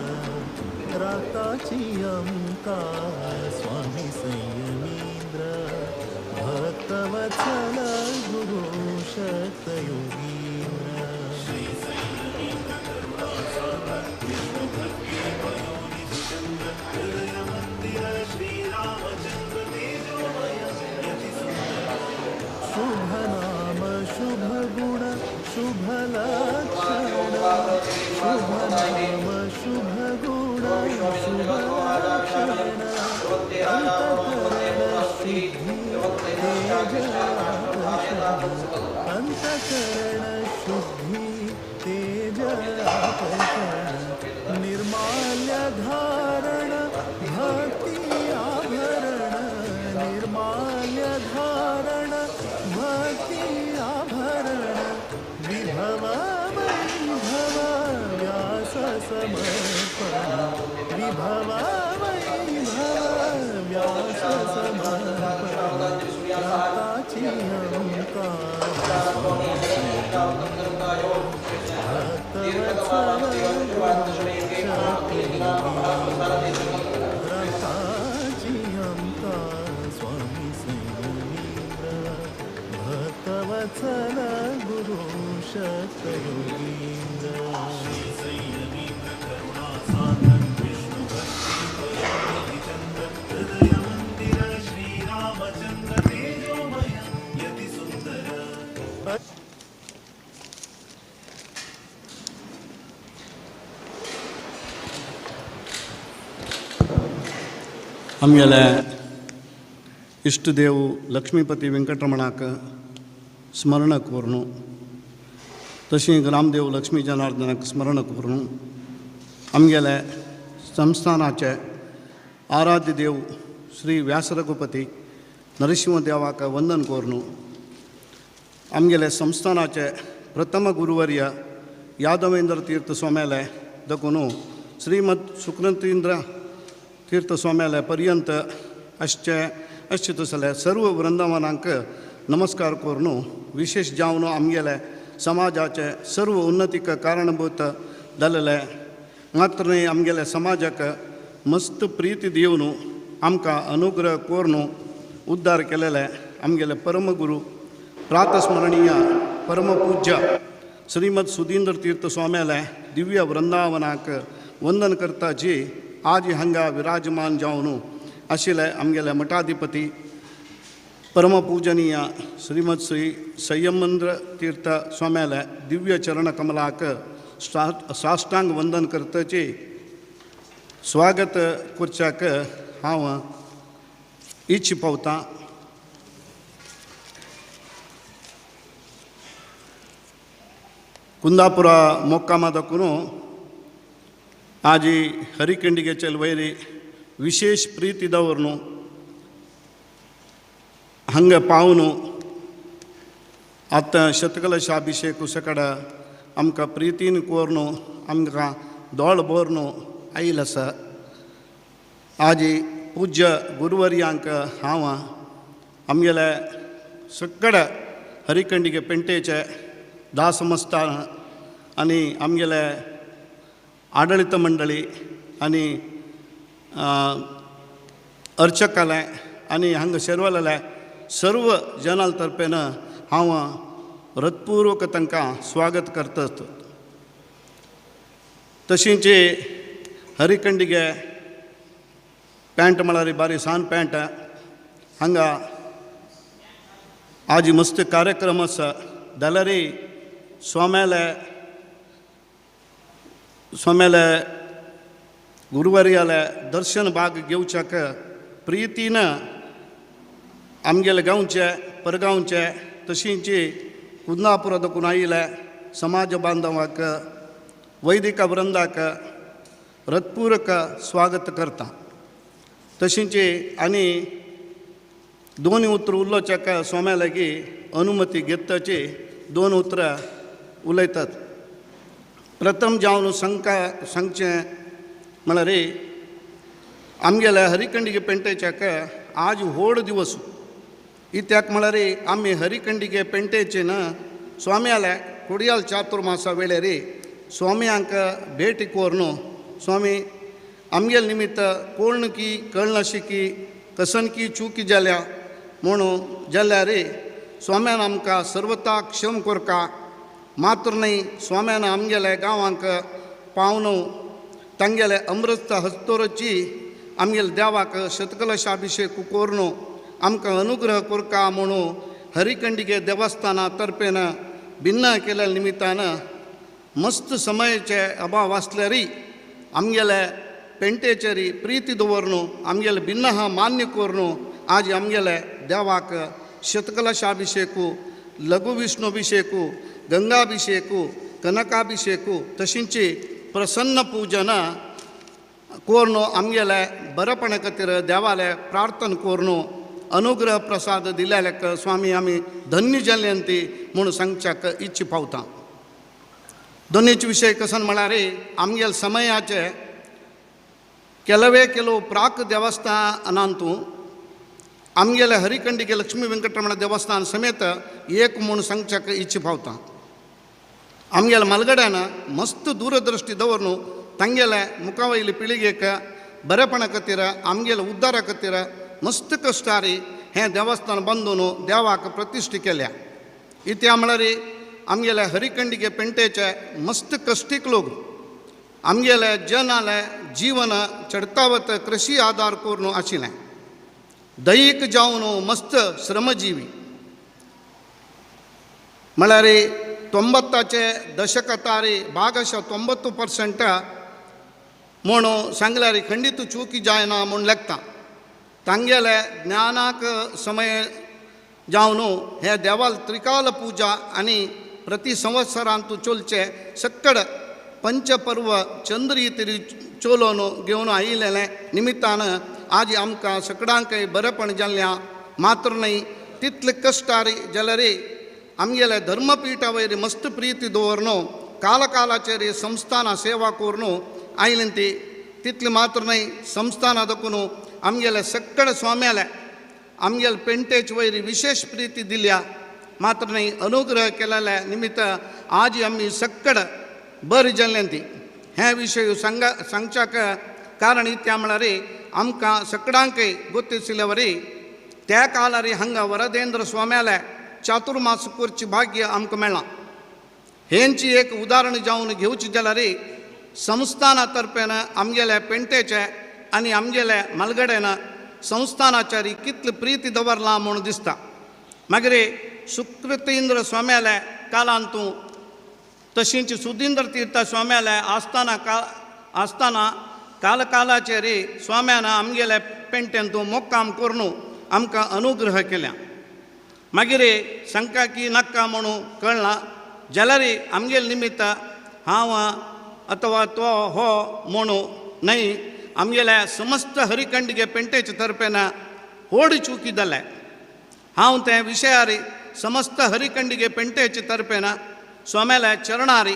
Speaker 5: राताची अमुका स्वामी संयमींद्र भक्तवत्सल गुरु शक्त योगींद्र। श्री संयमींद्र करुणा सागर विष्णु भक्ति पयोनिधि चंद्र हृदय मंदिर श्री रामचंद्र तेजोमय यति सुंदर। शुभ नाम शुभ गुण शुभ लक्षण शुभ नाम शुभ गुण शुभ लक्षण अंतःकरण शुद्धि तेज आकर्षण निर्माल्य धारण भक्ति आभरण निर्माल्य धारण भक्ति आभरण विभव वैभव व्यास समर्पण विभव वैभव व्यास समर्पण। राताची अमुका राताची अमुका स्वामी संयमींद्र भक्तवत्सल गुरु शक्त योगींद्र। श्री संयमींद्र करुणा सागर विष्णु भक्ति पयोनिधि चंद्र हृदय मंदिर श्री रामचंद्र तेजोमय यति सुंदर।
Speaker 8: आमगेले इश्टदेव लक्ष्मीपती वेंकटरमणाक स्मरण करून तशें ग्रामदेव लक्ष्मी जनार्दनाक स्मरण करून आमगेले संस्थानाचे आराध्य देव श्री व्यासरघुपती नरसिंहदेवाक वंदन करून आमगेले संस्थानाचे प्रथम गुरुवर्य यादवेंद्र तीर्थ स्वाम्याले दखून श्रीमद सुकृतींद्र तीर्थ स्वाम्याले पर्यंत अशे अशें तसले सर्व वृंदावनांक नमस्कार करून विशेष जावन आमगेले समाजाचे सर्व उन्नतीक कारणभूत जालेले मात्र न्हय आमगेले समाजाक मस्त प्रीती दिवन आमकां अनुग्रह करून उद्धार केलेले आमगेले परमगुरू प्रातस्मरणीय परमपूज्य श्रीमद सुधींद्र तीर्थ स्वाम्याले दिव्य वृंदावनाक वंदन करता जी आज हांगा विराजमान जावन आशिल्ले आमगेले मठाधिपती परमपूजनीय श्रीमद श्री संयमेंद्र तीर्थ स्वाम्याले दिव्य चरण कमलाक साष्टांग वंदन करतची स्वागत करच्याक हांव इच्छा पावतां। कुंदापुरा मोक्कामा दाखून आजी हरिकिंडिगे चलवैरी विशेष प्रीती दवरनु हंग पावनु आतां शतकलशाभिषेक सकड आमकां प्रितीन कोरनु आमकां दोळ भरनु आयल आसा। आजी पूज्य गुरुवर्यांक हांव आमगेले सगळे हरिकंडिगे पेंटेचे दासमस्तान आनी आमगेले आडळीत मंडळी आनी अर्चकाले आनी हांगा शेरवलेल्या सर्व जनाल तर्फेन हांव हृत्पूर्वक तांकां स्वागत करतात. तशींच हरिखंडिगे पॅन्ट म्हळ्यार बारी सान पॅन्ट हांगा आज मस्त कार्यक्रम आसा जाल्यार स्वाम्याले स्वाम्याले गुरुवारयाले दर्शन भाग घेवच्याक प्रितीन आमगेले गांवचे परगांवचे तशींच कुंदापुरा दकून आयिल्ले समाज बांधवाक वैदिक वृंदाक हृत्पूर्वक स्वागत करता. तशींच आनी दोन उतरां उलोवच्याक स्वाम्या लागीं अनुमती घेतची दोन उतरां उलयतात. प्रथम जावन सांगचें म्हळ्यार आमगेल्या हरिखंडिगे पेंटेच्याक आज व्हड दिवस. इत्याक म्हळ्यार आमी हरिखंडिगे पेंटेचे न स्वाम्याल्या कोडियाल चातुर्मासा वेळेर स्वाम्यांक भेटी कोरून स्वामी आमगेले निमित्त कोण की कळनाशी की कसनकी चुकी जाल्या म्हणून जाल्यार स्वाम्यान आमकां सर्वता क्षम करका. मात्र न्हय स्वाम्यान आमगेल्या गांवांक पावन तांगेले अमृत हस्तोरची आमगेले देवाक शतकलशाभिषेक करून आमकां अनुग्रह करका म्हणून हरिखंडिगे देवस्थाना तर्फेन भिन्न केल्या निमित्तान मस्त समयाचे अभाव आसल्यारय आमगेले पेंटेचेर प्रिती दवरून आमगेले भिन्न मान्य करून आज आमगेले देवाक शतकलशाभिषेकू लघु विष्णुभिषेकू गंगाभिषेकू कनकाभिषेकू तशींच प्रसन्न पूजन करून आमगेले बरेपणा खातीर देवाले प्रार्थना करून अनुग्रह प्रसाद दिल्याक स्वामी आमी धन्य जाल्ल्यान ती म्हूण सांगच्याक इच्छा पावता. दोनीच विशय कसन म्हळ्यार आमगेले समयाचे ಕೆಲವೇ ಕೆಲವು ಪ್ರಾಕ್ ದೇವಸ್ಥಾನಾಂತೂ आमगेले हरिखंडिगे लक्ष्मी वेंकटरमण देवस्थान समेत एक म्हूण सांगच्याक इच्छा पावता. आमगेले मलगड्यान मस्त दूरदृष्टी दवरून तांगेले मुखावयले पिळगेक बरेपणा खातीर आमगेले उद्धारा खातीर मस्त कश्टारी हें देवस्थान बांदून देवाक प्रतिश्ठा केल्या. इत्या म्हळ्यार आमगेले हरिखंडिगे पेंटेचे मस्त कश्टीक लोक आमगेले जनाले जीवन चडतावत कृषी आदार करून आशिल्लें. दैहीक जावन मस्त श्रमजीवी म्हळ्यार 90चे दशकातारी भागशा 90% म्हूण सांगल्यार खंडीत चुकी जायना म्हूण लेखता. तांगेले ज्ञानाक समय जावन हे देवाल त्रिकाल पूजा आनी प्रति संवत्सरांत चोलचे सक्कड पंचपर्व चंद्री तरी चोलोन घेवन आयिल्लें निमित्तान आज आमकां सगळ्यांकय बरेपण जाल्ल्या. मात्र न्हय तितले कश्टारी जाल्यार आमगेले धर्मपीठा वयर मस्त प्रिती दवरून कालकालाचेर संस्थानां सेवा करून आयलें ती तितले मात्र न्हय संस्थानां दकून आमगेले सगळे स्वाम्याले आमगेले पेंटेच वयर विशेष प्रिती दिल्या. मात्र न्हय अनुग्रह केलेल्या निमित्त आज आमी सगळे बरें जाल्लें ती हे विशय सांगच्याक कारण इत्या म्हळ्यार आमकां सगळ्यांकय गोत्तिशिल्ले वरी त्या काळार हांगा वरदेंद्र स्वाम्याले चातुर्मास करचें भाग्य आमकां मेळ्ळां. हेंची एक उदाहरण जावन घेवचें जाल्यार संस्थाना तर्फेन आमगेल्या पेंटेचे आनी आमगेल्या मलगड्यान संस्थानाचारी कितली प्रिती दवरलां म्हूण दिसता. मागीर सुकृतेंद्र स्वाम्याले कालांतू तशींच सुधींद्र तीर्थ स्वाम्याले आसतना कालकालाचेर स्वाम्यान आमगेले पेंटेंतू मोक्काम करून आमकां अनुग्रह केल्या. मागीर सांगका की नाका म्हणून कळना जाल्यार आमगेले निमित्त हांव अथवा तो हो म्हणू न्हय आमगेल्या समस्त हरिखंडिगे पेंटेचे तर्फेन व्हड चुकी जाल्या. हांव ते विशयार समस्त हरिखंडिगे पेंटेचे तर्फेन स्वाम्याल्या चरणारी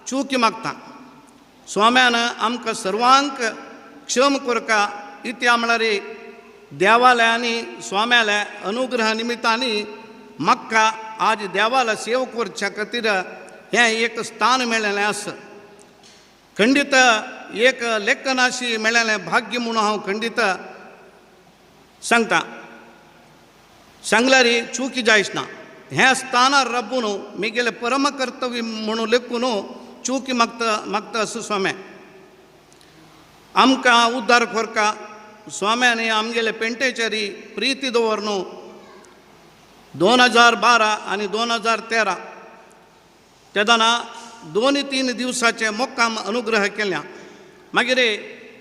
Speaker 8: चुकी मागता. स्वाम्यान आमकां सर्वांक क्षम करका इत्या म्हळ्यार देवाल्या आनी स्वाम्याल्या अनुग्रह निमित्तानी म्हाका आज देवाला सेव करच्या खातीर हें एक स्थान मेळ्ळेलें आसा. खंडीत एक लेखनाशी मेळ्ळेलें भाग्य म्हणून हांव खंडीत सांगता. सांगल्यार चुकी जायच ना. हें स्थानार राबून मिगेलें परम कर्तव्य म्हणून लेखून चुकी मागता मागता असो स्वाम्या आमकां उद्धार कोरका. स्वाम्यानी आमगेले पेंटेचेरी प्रिती दवरनु 2012 आनी 2013 तेदना 2-3 दिवसाचे मोक्काम अनुग्रह केल्या. मागीर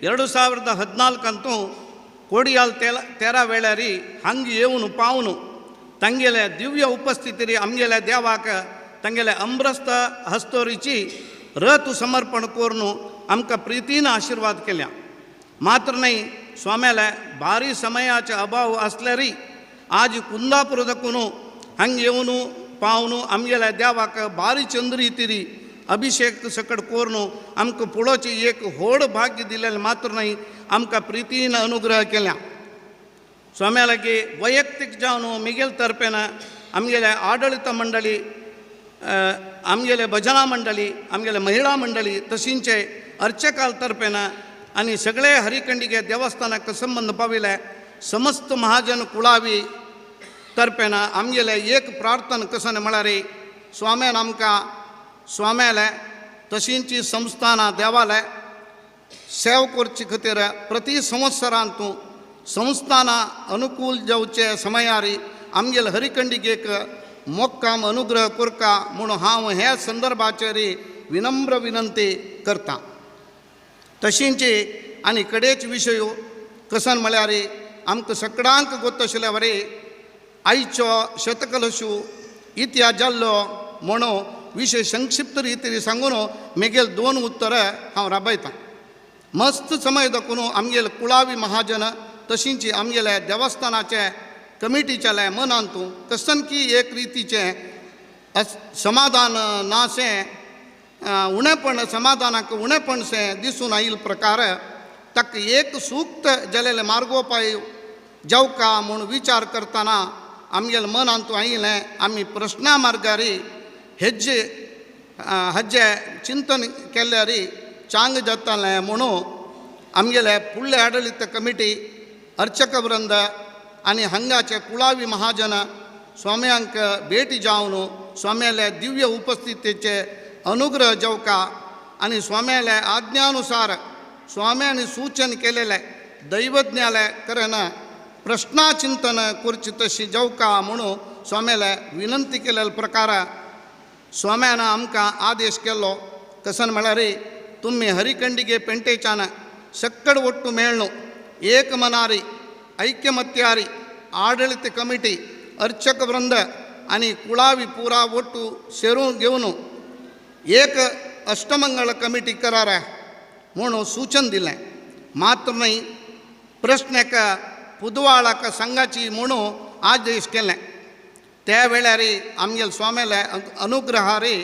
Speaker 8: 2014 कोडियाल 13 वेळारी हांग येवन पावन तांगेले दिव्य उपस्थितीरी आमगेल्या देवाक तांगेले अमृत हस्तोरीची रथ समर्पण करून आमकां प्रितीन आशीर्वाद केल्या. मात्र न्हय स्वाम्याले भारी समयाचे अभाव आसल्यारी आज कुंदापूर दकून हांग येवन पावन आमगेल्या देवाक भारी चंद्री अभिषेक सकट करून आमकां पळोवचें एक व्हड भाग्य दिलेलें मात्र न्हय आमकां प्रितीन अनुग्रह केल्या. स्वाम्या लागीं वैयक्तीक जावन मिगेल तर्फेन आमगेले आडळीत मंडळी, आमगेले भजना मंडळी, आमगेले महिळा मंडळी तशींचे अर्चकाल तर्फेन आनी सगळे हरिखंडिगे देवस्थानाक संबंद पाविले समस्त महाजन कुळावी तर्फेन आमगेले एक प्रार्थना कसन म्हळ्यार स्वाम्यान आमकां स्वाम्याले तशींची संस्थानां देवाले सेव करचे खातीर प्रति संवत्सरांतू संस्थानां अनुकूल जावचे समयारी आमगेले हरिखंडिगेक मोक्काम अनुग्रह करका म्हूण हांव ह्या संदर्भाचेर विनम्र विनंती करता. तशींची आनी कडेच विशय कसन म्हळ्यार आमकां सगळ्यांक गोत आशिल्ल्या वरी आयचो शतकलशू इतिहास जाल्लो म्हणून विशय संक्षिप्त रितीन सांगून मेगेल 2 उत्तरां हांव राबयतां. मस्त समय दाखोवन आमगेले कुळावी महाजन तशींची आमगेले देवस्थानाचे कमिटीच्याले मनांतू कसन की एक रितीचें समाधान नाशें उणेपण समाधानाक उणेपणशें दिसून आयिल्ले प्रकार ताका एक सूक्त जालेले मार्गोपाय जावका म्हूण विचार करतना आमगेले मनांतू आयिल्लें आमी प्रश्ना मार्गारी हेज्जे हज्जे चिंतन केल्यारी चांग जातालें म्हणून आमगेले फुडले आडळीत कमिटी अर्चक वृंद आनी हांगाचे कुळावी महाजन स्वाम्यांक भेटी जावन स्वाम्याले दिव्य उपस्थितीचे अनुग्रह जावका आनी स्वाम्याले आज्ञानुसार स्वाम्यानी सूचन केलेले दैवज्ञाले करण प्रश्नाचिंतन करची तशी जावका म्हणून स्वाम्याले विनंती केलेले प्रकार स्वाम्यान आमकां आदेश केलो. कसन म्हळ्यार तुमी हरिखंडिगे पेंटेच्यान सक्कड ಒಟ್ಟು ಮೇಳ್ನು ಏಕ ಮನಾರಿ ಐಕ್ಯಮತ್ಯಾರಿ ಆಡಳಿತ ಕಮಿಟಿ अर्चक वृंद आनी कुळावी पुरा ಒಟ್ಟು सेरून घेवन एक अष्टमंगळ कमिटी करार म्हणून सूचन दिलें. मात्र न्हय प्रश्नाक पुदवाळाक सांगाची म्हणून आदेश केलें. त्या वेळार आमगेले स्वाम्याले अनुग्रहारी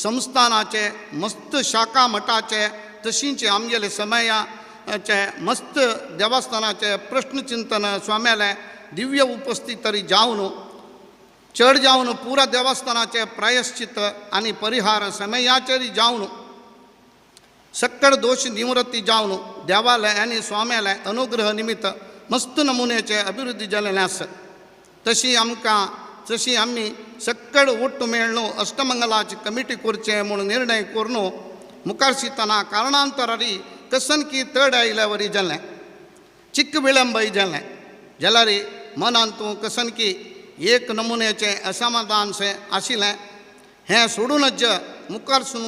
Speaker 8: संस्थानाचे मस्त शाखा मठाचे तशींचे आमगेले समयाचे मस्त देवस्थानाचे प्रश्नचिंतन स्वाम्याले दिव्य उपस्थित जावन चड जावन पुरा देवस्थानाचे प्रायश्चित आनी परिहार समयाचेर जावन सक्कड दोश निवृत्ती जावन देवाले आनी स्वाम्याले अनुग्रह निमित्त मस्त नमुन्याचे अभिवृद्धी जाल्लें आसा. तशी आमकां तशी आमी सक्कड ಒಟ್ಟು मेळ्ळो अष्टमंगलाची कमिटी करचें म्हूण निर्णय करून मुखार शितना कारणांतरारी कसन की तड आयिल्ल्या वरी जालें, चिक्क विळंबय जालें. जाल्यार मनांतू कसन की एक नमुन्याचें असमाधानशें आशिल्लें. हें सोडूनच मुखारसून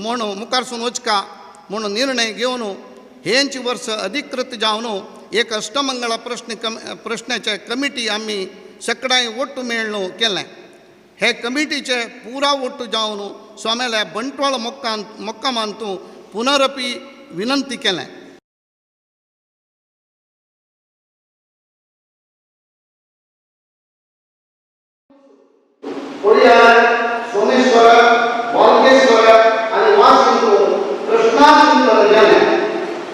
Speaker 8: म्हणून मुखारसून वचका म्हणून निर्णय घेवन हेंच वर्स अधिकृत जावन एक अष्टमंगळा प्रश्नाचे कमिटी आमी सगळ्यांय ಒಟ್ಟು मेळ्ळो केलें. हे कमिटीचे पुरा ಒಟ್ಟು जावन स्वाम्याल्या बंटवाळ मोक्कामांतू पुनरपी विनंती केलें.
Speaker 1: सोमेश्वर वालकेश्वर आनी वासिंतू प्रश्नाचिंतन जालें.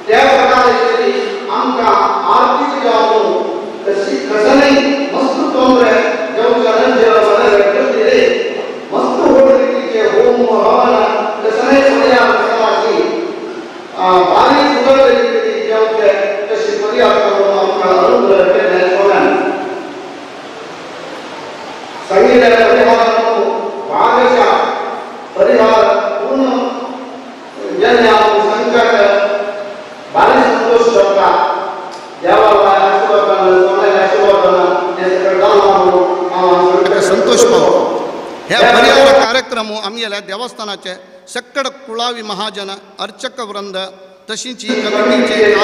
Speaker 1: त्या प्रकारे आमकां आर्थीक जावन कसनय मस्त तोंदरे जावच्या मस्त व्हड रितीचे होम हवन कसनय परिहार करपाची भारी सुंदर रितीचे जावचे तशी परिहार करून आमकां अनुग्रह केले स्वाम्यान.
Speaker 8: आमगेल्या देवस्थानाचे सक्कड कुळावी महाजन अर्चक वृंद तशींच कमिटीचे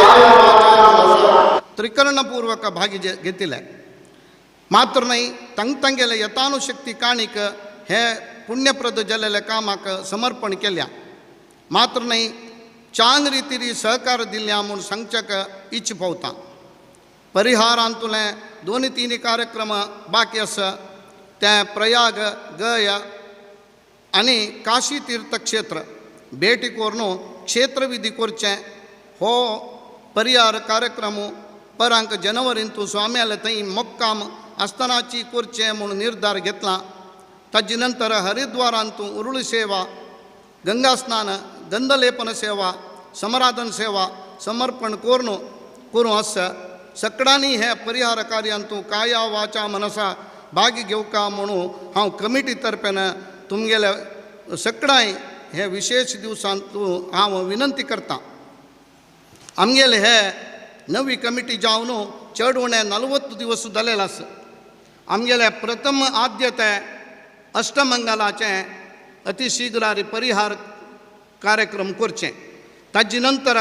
Speaker 8: त्रिकरणपूर्वक भागी घेतिले. मात्र न्हय तांगेले यथानुशक्ती काणीक हे पुण्यप्रद जाल्ले कामाक समर्पण केल्या. मात्र न्हय चांग रितीरी सहकार दिल्या म्हूण सांगच्याक इच्छ पावता. परिहारांतुले दोन तीन कार्यक्रम बाकी आसा ते प्रयाग गया आनी काशी तीर्थक्षेत्र भेटी करून क्षेत्रविधी करचें हो परिहार कार्यक्रम परांक जनवरींतू स्वाम्याले थंय मोक्काम आसतनाची करचें म्हूण निर्धार घेतला. ताजे नंतर हरिद्वारांतू उरुळी सेवा, गंगा स्नान, गंधलेपन सेवा, समराधन सेवा समर्पण करून करूं आसा. सकडांनी हे परिहार कार्यांतू काया वाचा मनसा भागी घेवका म्हणून हांव कमिटी तर्फेन तुमगेल्या सकडांय हे विशेष दिवसांतू हांव विनंती करता. आमगेले हे नवी कमिटी जावन चड उणें 40 दिवस जालेले आसा. आमगेले प्रथम आद्यते अष्टमंगलाचें अतिशीघ्रारी परिहार कार्यक्रम करचें. ताजे नंतर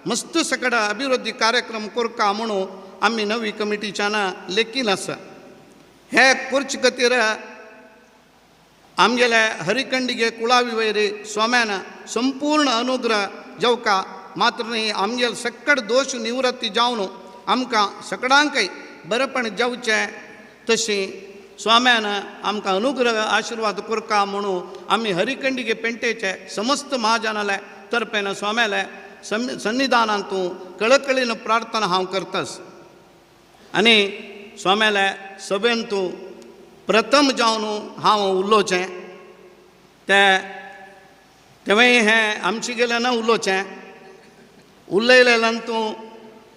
Speaker 8: मस्त सकड अभिवृद्धी कार्यक्रम करका म्हणून आमी नवी कमिटीच्यान लेखीन आसा. हे करचे खातीर आमगेले हरिखंडिगे कुळावी वैरी स्वाम्यान संपूर्ण अनुग्रह जेवका. मात्र न्ही आमगेले सकड दोश निवृत्ती जावन आमकां सकडांकय बरेपण जेवचें तशी स्वाम्यान आमकां अनुग्रह आशिर्वाद करका म्हणून आमी हरिखंडिगे पेंटेचे समस्त महाजनाले तर्फेन स्वाम्याले सन्निधानांतू कळकळीन प्रार्थना हांव करतास. आनी स्वाम्याले सभेंतू प्रथम जावन हांव उलोवचें तें तेवूय हें आमचे गेलें ना उलोवचें उलयलेल्यान तूं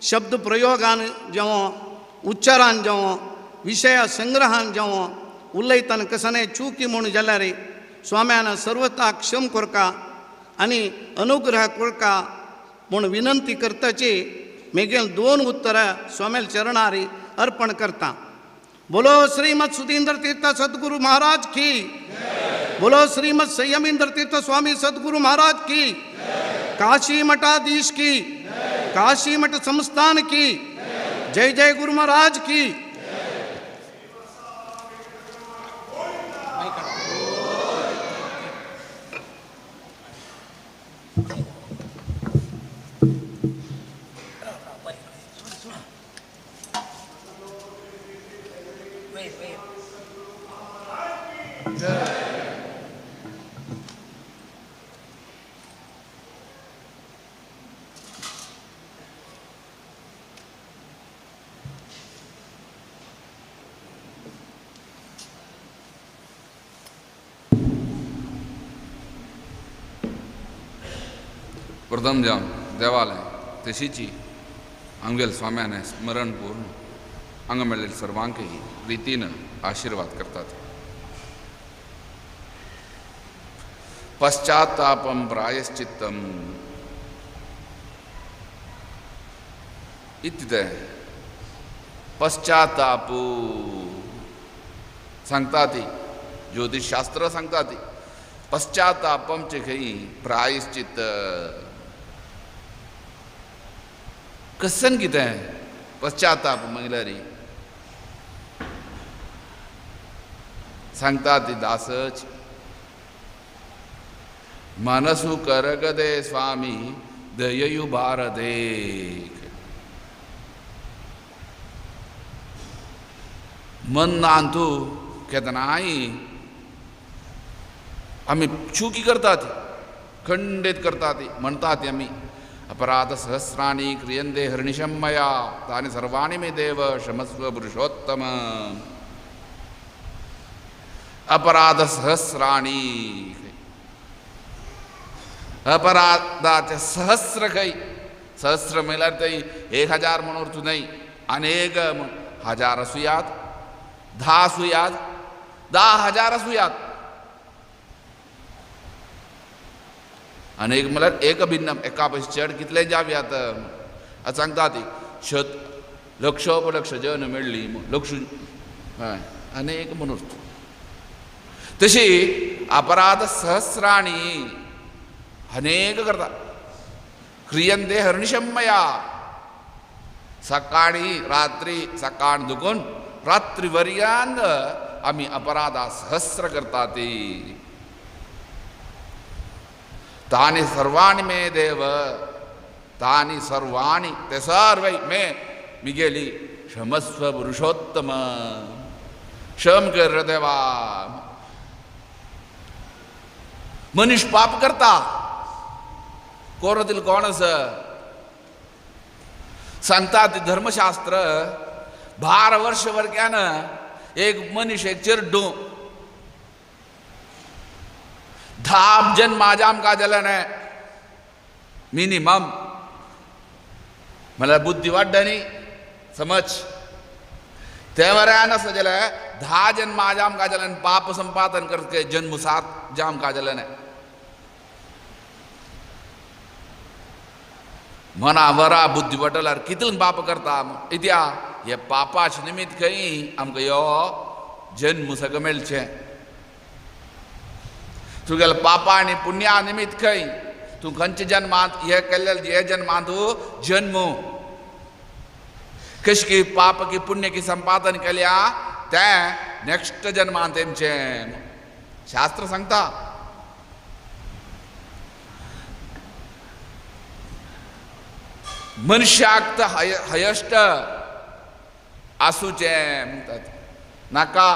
Speaker 8: शब्द प्रयोगान जावं उच्चारान जावं विशया संग्रहान जावं उलयतना कसने चुकी म्हूण जाल्यार स्वाम्यान सर्वता क्षम करका आनी अनुग्रह करका म्हूण विनंती करताची मेगेल 2 उत्तरां स्वाम्याल चरणारी अर्पण करता. बोलो श्रीमद सुधींद्र तीर्थ सद्गुरु महाराज की. बोलो श्रीमद संयमेंद्र तीर्थ स्वामी सद्गुरु महाराज की. काशी मठाधीश की. काशी मठ संस्थान की. जय जय गुरु महाराज की.
Speaker 7: प्रथम जाम देवालय तशीची आमगेल स्वाम्याने स्मरण पूर्ण हांगा मेळिल्ले सर्वांकही रितीन आशीर्वाद करतात. पश्चातापम प्रायश्चित्तम इत्ते पश्चातापू सांगता ती ज्योतिषशास्त्र सांगता ती पश्चातापमचे खंय प्रायश्चित्त कसन कितें पश्चाताप म्हणल्यार सांगता ती दासच मनसु करगदे स्वामी दययु भारदे. मनांतू केन्नाय आमी चुकी करतात, खंडीत करतात, म्हणतात आमी अपराध सहस्राणि क्रियन्ते हर्निशं मया तानि सर्वाणि मे देव क्षमस्व पुरुषोत्तम. अपराध सहस्राणि अपराधाचे सहस्र खंय सहस्र म्हणल्यार थंय 1000 म्हणून अर्थ न्हय, अनेक हजार आसुयात, 10 आसुयात, 10,000 आसुयात. अनेक म्हणल्यार एक भिन्न एका पयस चड कितले जावयात सांगता ती शत लक्षोपलक्ष जन मेळ्ळी लक्ष हय अनेक म्हणून तशी अपराध सहस्राणी अनेक करता क्रियंते हर्निशम्मया सकाळी रात्री सकाळ दुखून रात्री वर्यान आमी अपराधा सहस्र करता ती तानी सर्वाणी मे देव तानी सर्वाणी ते सर्वै मे मिगेली क्षमस्व पुरुषोत्तम क्षम कर देवा. मनीस पाप करता कोरातील कोण आसा सांगता ते धर्मशास्त्र 12 वर्ष वर्ग्यान एक मनीस एक चेरडू 10 जन्म आमकां जालें न्हय मिनिमम म्हणल्यार बुद्धी वाडटा न्ही समज ते वऱ्यान आसा जाल्यार 10 जन्म आमकां जालें पाप संपादन करके जन्म 7 जाम जालें न्हय. मना वरा बुद्धी वटल्यार कितले पाप करता इत्या हे पापाचे निमित्त खंय आमकां यो जन्म सगळें मेळचें. तुगेले पापा आनी पुण्या निमित्त खंय तूं खंयच्या जन्मांत हे केल्ले हे जन्मांत तूं जन्म कशी की पाप की पुण्य की संपादन केल्या तें नेक्स्ट जन्मांत तेमचें शास्त्र सांगता. मनशाक तर हयश्ट आसूचें म्हणटात नाका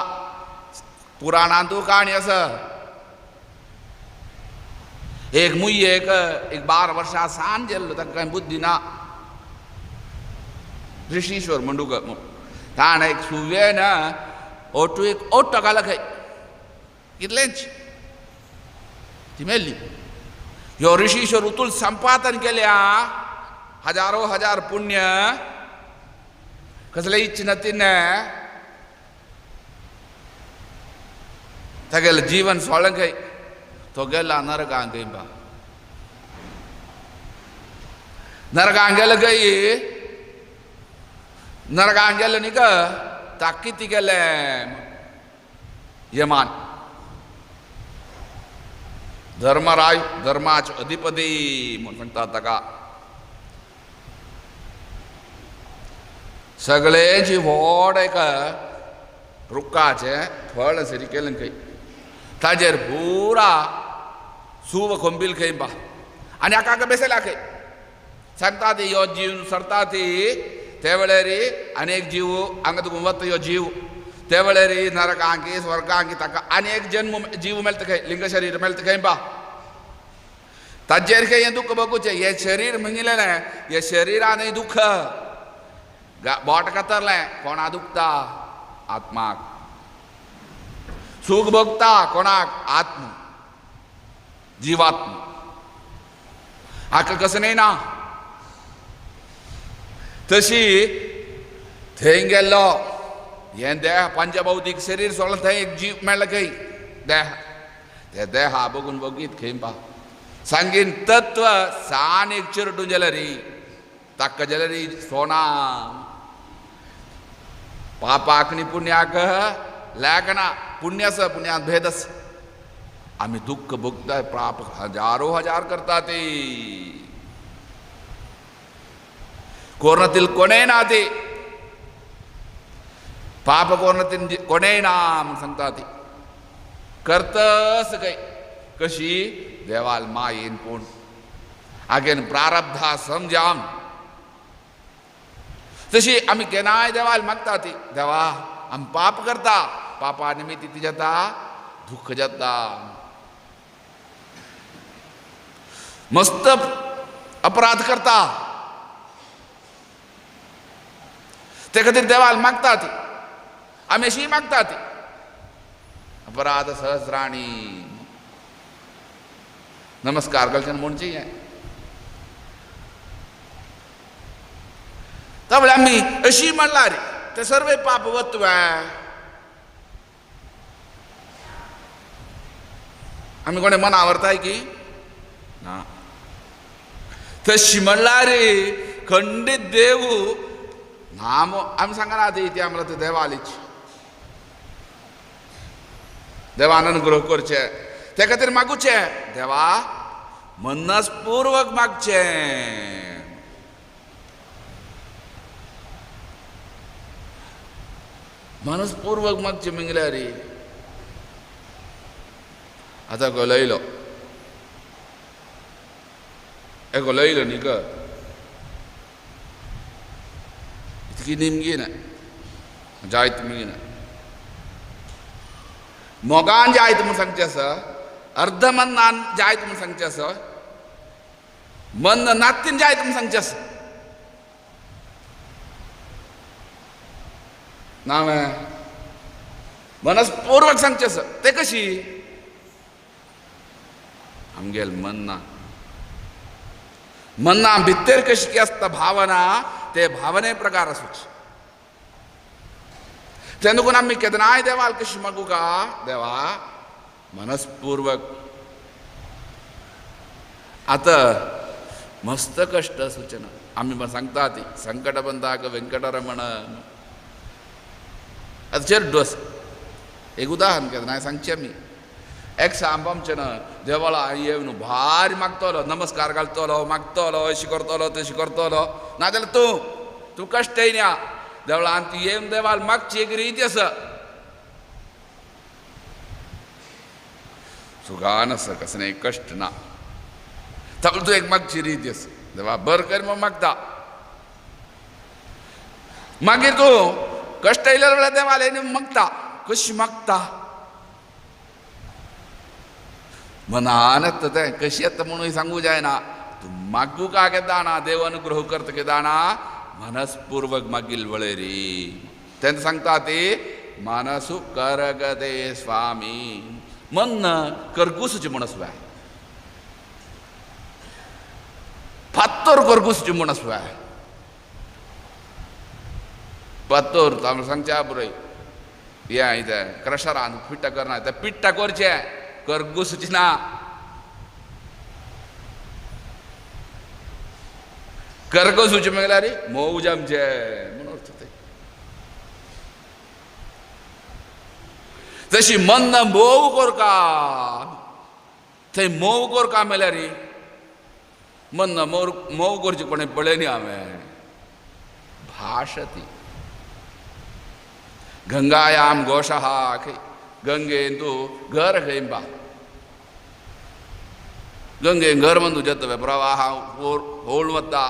Speaker 7: पुराणांतू काणी आसा एक मुयेक एक 12 वर्सां सान जेल्लो ताका कांय बुद्धी ना ऋषीश्वर म्हणूक ताणें एक सुवेन ओटू एक ओट्टो घालो खंय कितलेंच ती मेल्ली. ह्यो ऋषीश्वर उतूल संपादन केल्या हजारो हजार पुण्य कसले इच्छिनतीने तागेलें जीवन सोडलें खंय तो गेला नरकांक खंय बा नरकांक गेलो खंय नरकांक गेलो न्ही ग ताकी गेलें यमान धर्मराय धर्माचो अधिपती म्हूण सांगता ताका. सगळेची व्हड एक रुखाचें फळ सरी केलें खंय ताजेर पुरा सूव खोंबील खंय बा आनी हाका बेसयला खंय सांगता ती यो जीव सरता ती ते वेळार आनी एक जीव हांगा तुका वता यो जीव ते वेळार नरकांकी स्वर्गांकी ताका आनी एक जन्म जीव मेळटा खंय लिंग शरीर मेळटा खंय बा ताजेर खंय हें दुख्ख भोगुचें हें शरीर म्हणलें हें शरिरानूय दुख्ख बोट कातरलें कोणा दुखता आत्माक सूख भोगता कोणाक आत्म जीवात्म हाका कसं न्हय ना. तशी थंय गेल्लो हें देह पंचभौतीक शरीर सोडलें थंय एक जीव मेळ्ळो खंय देह ते देहा बघून बगीत खंय पा सांगीन तत्व सान एक चिरटून जाल्यार ताका जाल्यार सोना पापाक न्ही पुण्याक लेखना पुण्य आसा पुण्यात भेद आसा आमी दुख्ख भोगता पाप हजारो हजार करता ती कोरनातील कोणेय ना ती पाप कोरनातील कोणेय ना म्हूण सांगता ती करतस खंय कशी देवाल मायेन पूण आगेन प्रारब्धा समजावन तशी आमी केन्नाय देवाल मागता ती देवा आमी पाप करता पापा निमित्त ती जाता दुख्ख जाता मस्त अपराध करता ते खातीर देवाल मागता ती आमी अशी मागता ती अपराध सहस्राणी नमस्कार घालच्यान म्हणचें हें. त्यामुळे आमी अशी म्हणला रे ते सर्व पाप वत्वे आमी कोणें मन आवरताय की ना तशी म्हणला रे खंडीत देव नाम आमी सांगना ती ती आमकां ते देवालीच देवान अनुग्रह करचे ते खातीर मागुचें देवा, मनसपूर्वक मागचें. मनसपूर्वक मागचें म्हणल्यार आतां गलयलो हे गलयलो न्ही ग, इतकी निमगी ना जायत मुगी ना मोगान जायत म्हूण सांगचें आसा, अर्द मनान जायत म्हूण सांगचें आसा, मन नातीन जायत म्हूण सांगचें आसा. ना मनसपूर्वक सांगचें आसा. तें कशी आमगेल मन ना, मना भितर कशी की आसता भावना, ते भावने प्रकार आसूच. तेन्ना कोण आमी केन्नाय देवाल कशी मागू का देवा मनसपूर्वक. आतां मस्त कश्ट आसूचें ना. आमी सांगता ती संकट बंदाक वेंकटरमण. आतां चेड्डू आसा, एक उदाहरण केन्नाय सांगचें आमी. एक सांब आमचें ना देवळा येवन भारी मागतलो, नमस्कार घालतलो, मागतलो, अशें करतलो तशें करतलो. नाजाल्यार तूं तूं कश्ट येना देवळान ती येवन देवाल मागची एक रीत आसा, सुगान आसा, कसलें कश्ट ना. तूं एक मागची रीत आसा, देवा बर कर म्हूण मागता. मागीर तूं कश्ट येयल्या वेळार देवाल येवन मागता. कशी मागता? मनान येता तें, कशी येता म्हणून सांगू जायना. तूं मागू का केदाणा देव अनुग्रह करता केदाणा मनसपूर्वक मागील वळेरी. तेन्ना सांगता ती मानसु करगते स्वामी. मन करगुसूची म्हूण आसवाय, फात्तोर करगुसूची म्हूण आसवाय. फात्तोर तांकां सांगच्या बरय हें इतें क्रशरान पिट्टा करना, तें पिट्टा करचें करगुसूची ना. करगुसूची म्हणल्यार मोव जामचें म्हणून अर्थ तें. तशी मन मोव कोरका, थंय मोव कोरका म्हणल्यार मन मोव करची कोणें पळय न्ही हांवें. भाशती गंगायाम घोशहा खंय गंगेन तूं घर खंय बा, गंगेन घर म्हण तुजें तुवें प्रवाह होळ वता.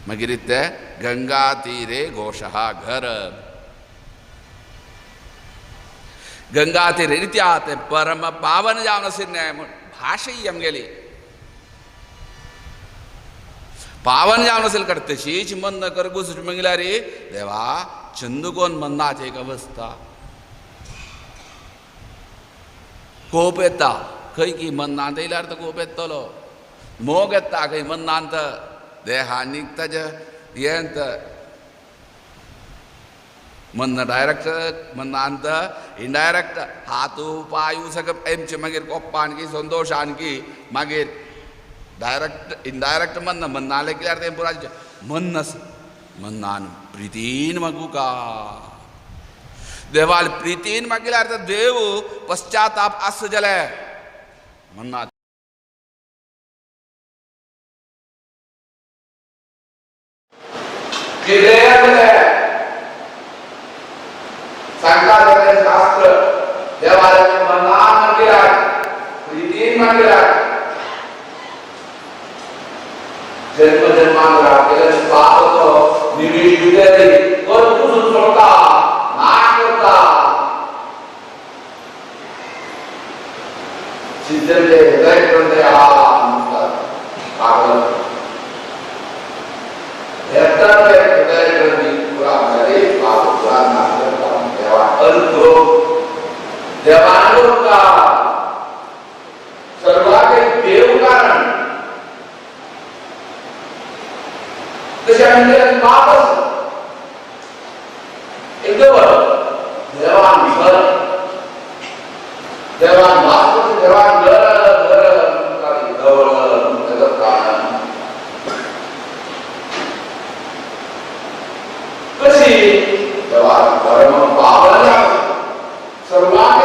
Speaker 7: मागीर ते गंगा तीरे घोशहा घर, गंगा तीरे रित्या तें परम पावन जावन आशिल्लें म्हूण भाशा आमगेली पावन जावन असेल कर. तशीच मन करगूस म्हणल्यार देवा चंदुकोन मनाची एक अवस्था. कोप येता खंय की मनांत येयल्यार तो कोप येतलो, मोग येता खंय मनांत देहानीक ताजें हें मन डायरेक्ट मनांत इनडायरेक्ट हातू पांयू सगळें एमचे मागीर कोप्पान की संतोशान की मागीर डायरेक्ट इनडायरेक्ट मन मन्ना लेखल्यार तें पुराय मन आसा. मनान प्रितीन मागू का देवाल प्रितीन मागल्यार तर देव पश्चाताप आस जाल्यार मन्ना सांगता शास्त्र देवाल मनान मागल्यार प्रितीन मागल्यार जन्म जन्मांतरा केलें पाप तो निमिष भितर करपून सोडता, नाश करता. सिद्धंचे हृदय ग्रंथ म्हणतात पागल हृदय ग्रंथी पुरा जाले पाप पुरा नाश करता. देवा अनुग्रह देवानुग्रह सर्वाके देव कारण तशें आमगेलें पाप आसा एकदम देवान घर देवान वास देवान घर घर धवळ तेजो प्राण कशी देवान परम पावन सर्वांक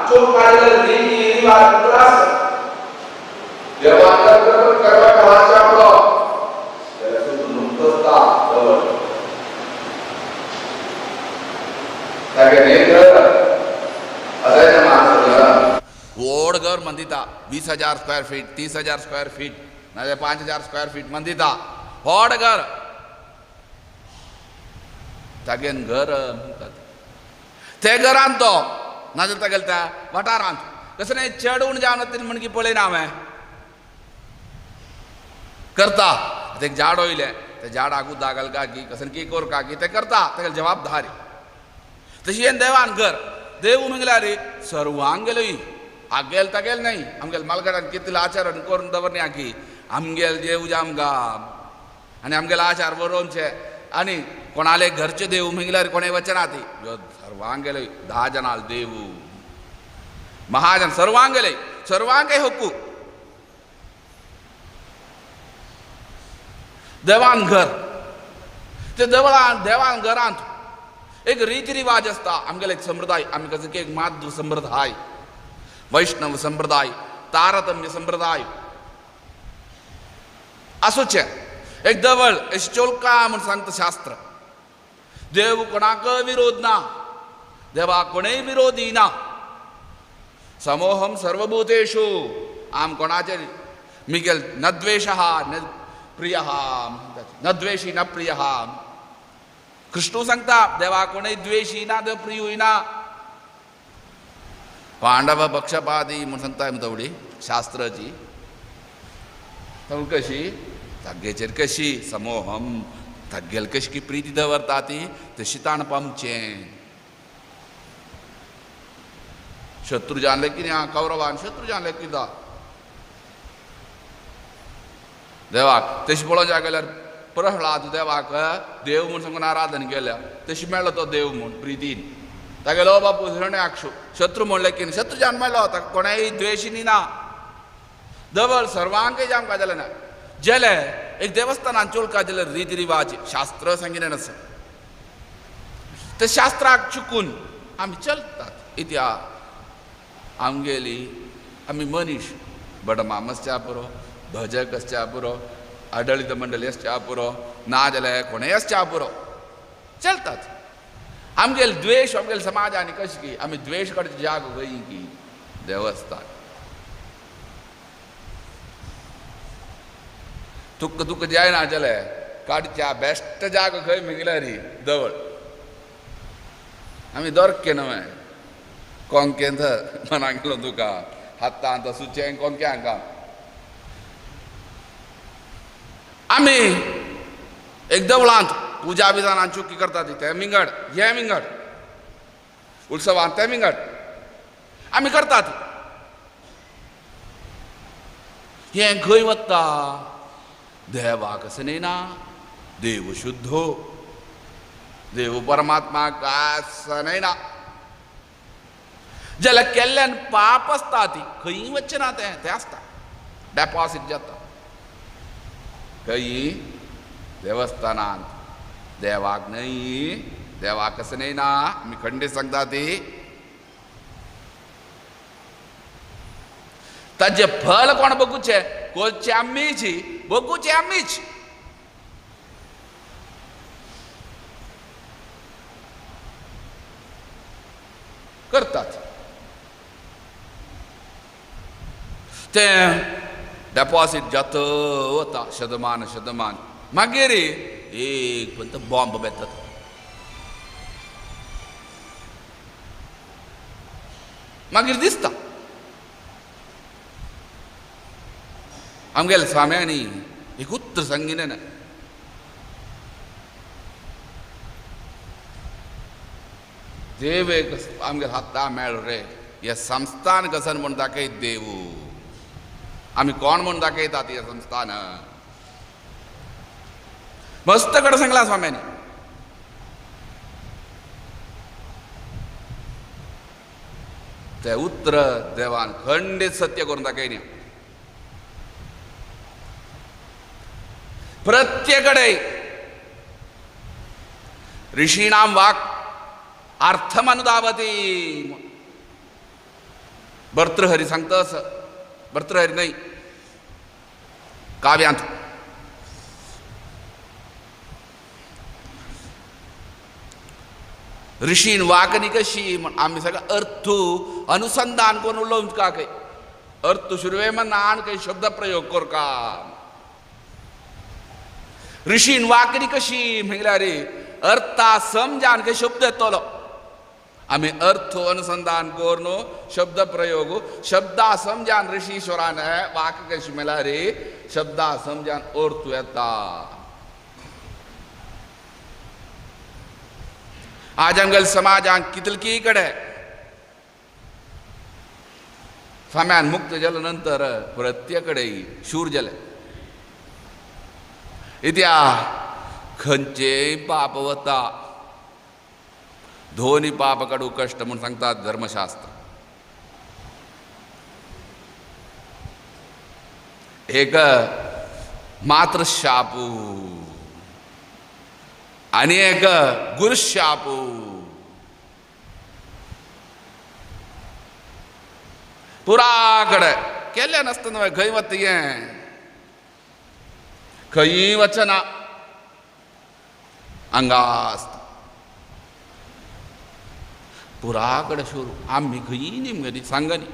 Speaker 7: चोख रीति रिवाज त्रास देवांतर करवा कहाच्या आपलो व्हड घर मंदिता 20,000 स्क्वेअर फीट 30,000 स्क्वेअर फीट नाजाल्यार 5,000 स्क्वेअर फीट मंदिता व्हड घर तागेन घर म्हणटात ते घरान तो नाजाल्यार तागेले त्या वाठारांत कसं न्ही चेडूण जावन वता म्हण की पळयना हांवें करता ते झाड वयलें ते झाडाक उदक घालका की कसं की करका की ते करता तागेली जबाबदारी. तशी हें देवान घर देव म्हणल्यार सर्वांगेलोय आगेल तागेल न्हय आमगेल मालगाडान कितले आचार करून दवरना की आमगेल देव आमकां आनी आमगेले आचार बरोवचे आनी कोणाले घरचे देव म्हणल्यार कोणे वचना ती सर्वांगेलोय 10 जाणां देव महाजन सर्वांगेले सर्वांगे हक्कू देवान घर ते देवळान देवान घरांत एक रीती रिवाज आसता आमगेले एक संप्रदाय आमी कसो की एक माध्व संप्रदाय वैष्णव संप्रदाय तारतम्य संप्रदाय आसूचें एक देवळ चोलका म्हूण सांगता शास्त्र. देव कोणाक विरोध ना देवाक कोणूय विरोधी ना समोहम सर्वभूतेषु आम कोणाचेर मिगेल न द्वेषः न प्रियः न द्वेषी न प्रियः. कृष्णू सांगता देवा कोणूय द्वेषी ना देव प्रियूय ना. पांडव पक्षपाती म्हूण सांगता तेवढी शास्त्राची तवळ कशी तागेचेर कशी समोहम तागेल कशी की प्रिती दवरता ती तशी ताणपामचें. शत्रू जाणले की ना कौरवान शत्रू जाणले कितें देवाक तशी पळोवच्या गेल्यार प्रहलाद देवाक देव म्हूण सांगून आराधन केल्या तशी मेळ्ळो तो देव म्हूण प्रितीन तागेलो बापू हिरण्याक्षू शत्रू म्हणलें की शत्रू जावन मेळ्ळो ताका कोणाय द्वेशीनी ना दवळ सर्वांकय जावंक जालें ना जेले एक देवस्थानान चोलका जेले रीती रिवाज शास्त्र सांगिल्लें आसा ते शास्त्राक चुकून आमी चलतात. इतिहास आमगेली आमी मनीस बडमाम आसच्या पुरो भजक आसच्या पुरो आडळीत मंडळी आसच्या पुरो ना जाल्यार कोणूय आसच्या पुरो चलतात. आमगेले द्वेश आमगेले समाजान कशी की आमी द्वेश काडचे जागो खंय की देवस्थान. तुका तुका जायना जाल्यार काडच्या बेस्ट जागो खंय म्हणल्यार दवळ आमी दोरके न्हय कोंकेंत मनाक गेलो तुका हातांत सुचें कोंक्या हांगा आमी एक देवळांत पुजा बिजानान चुकी करता ती तें विंगड हें विंगड उत्सवान तें विंगड आमी करतात. हें खंय वता देवाक अशें न्हय ना देव शुद्धो देव परमात्मा आसा न्हय ना जाल्यार केल्ल्यान पाप आसता ती खंय वचचें ना तें तें आसता डेपॉसीट जाता खंय देवस्थानांत देवाक न्हय देवाक अशें न्हय ना आमी खंडीत सांगता ती ताजें फल कोण बगुचें करचें आमीच बगुचें आमीच. करतात तें डेपॉसीट जाता वता शतमान शतमान मागीर एक पण बॉम्ब बेतात. मागीर दिसता आमगेले स्वाम्यांनी एक उतर सांगिल्लें ना देव एक आमगेले हाता मेळ्ळो रे हे संस्थान कसन म्हूण दाखयत देव आमी कोण म्हूण दाखयतात हे संस्थान मस्त कडेन सांगला स्वाम्यांनी. ते उतर देवान खंडीत सत्य करून दाखयलें. प्रत्येकडे ऋषीणाम वाक अर्थम अनुधावती. भर्तृहरी सांगता असं, भर्तृहरी नाही काव्यांत. ऋषीन वाकणी कशी म्हण आमी सगळं अर्थ अनुसंधान करून उलोवंक का काय अर्थ सुरवे म्हण आनी काही शब्द प्रयोग कर का. ऋषीन वाकणी कशी म्हणल्यार अर्था समजान काही शब्द येतलो. आमी अर्थ अनुसंधान करून शब्द प्रयोग शब्दा समजान ऋषीश्वरान वाक कशी म्हणल्यार शब्दा समजान अर्थ येता. आज आमगेले समाजान कितलकी कडे स्वाम्यान मुक्त जाल्या नंतर प्रत्येक कडे शूर जाले. इत्या खंयचेय पाप वता, दोनी पाप काडू कश्ट म्हूण सांगतात धर्मशास्त्र. एक मात्र शापू आनी एक गुरुशापू. पुरा कडे केल्लें नासता न्हय खंय वता हें, खंयी वचना हांगा आसता पुरा कडे सुरू. आमी खंयी न्ही मगे सांगनी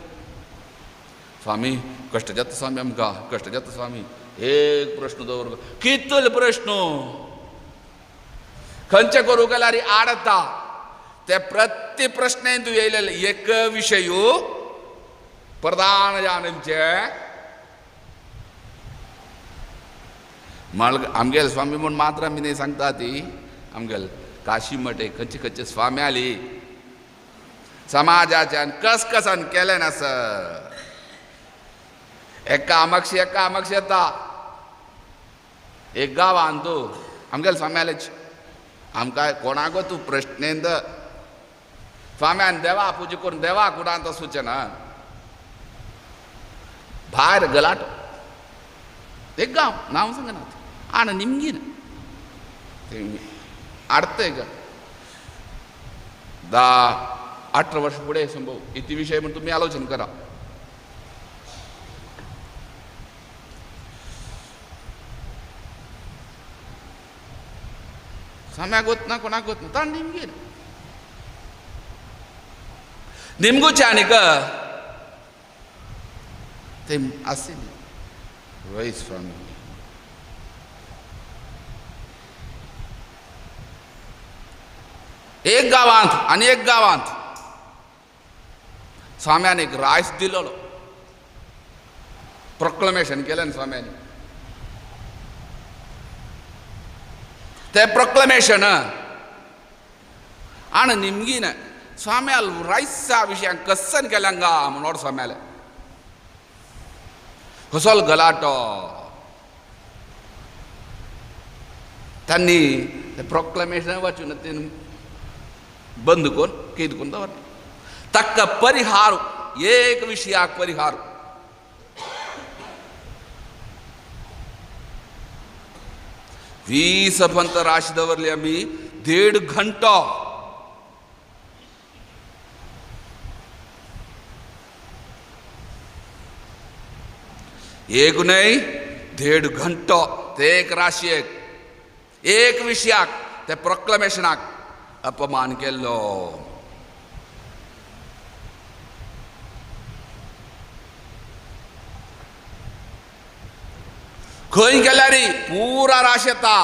Speaker 7: स्वामी कश्ट जाता स्वामी आमकां कश्ट जाता स्वामी. एक प्रश्न दवर कितले प्रश्न खंयचे करूं गेल्यार आडता ते प्रत्येक प्रश्न तूं येयलेले एक विशय प्रधान जावन आमगेले स्वामी म्हूण मात्र आमी न्ही सांगता ती. आमगेले काशी मठे खंयचे खंयचे स्वामी आली समाजाच्यान कसकसान केलें ना सर. एका आमक्षी एका आमक्षी येता एक गांवान तूं आमगेले स्वामी आलेच आमकां कोणाक तूं प्रश्नेंत स्वाम्यान देवा पुजा करून देवा कुडांत सुचना भायर गलाटो एक गांव नांव सांगना आनी निमगीन आडत एक 10-18 वर्ष फुडें संभव इति विशय म्हण तुमी आलोचन करा. स्वाम्याक वतना कोणाक वतना ताण निमगीन निमगुचे आनीक ते आशिल्ले वय स्वामी. एक गांवांत आनी एक गांवांत स्वाम्यान एक रायस दिलेलो प्रोक्लमेशन केलें स्वाम्यान. ते प्रोक्लमेशन आनी निमगीन स्वाम्याल रायसा विशयान कसन केलें गा म्हणून स्वाम्याले कसो गलाटो. तांणी ते प्रोक्लमेशन वाचून ते बंद करून कैद करून दवरलें. ताका परिहार एक विशयाक परिहार. वीस पंत राशी दवरली आमी 1.5 घंटो. एक न्हय 1.5 घंटो ते एक राशी एक एक विशयाक ते प्रोक्लमेशनाक अपमान केल्लो. खंय गेल्यार पुरा राश येता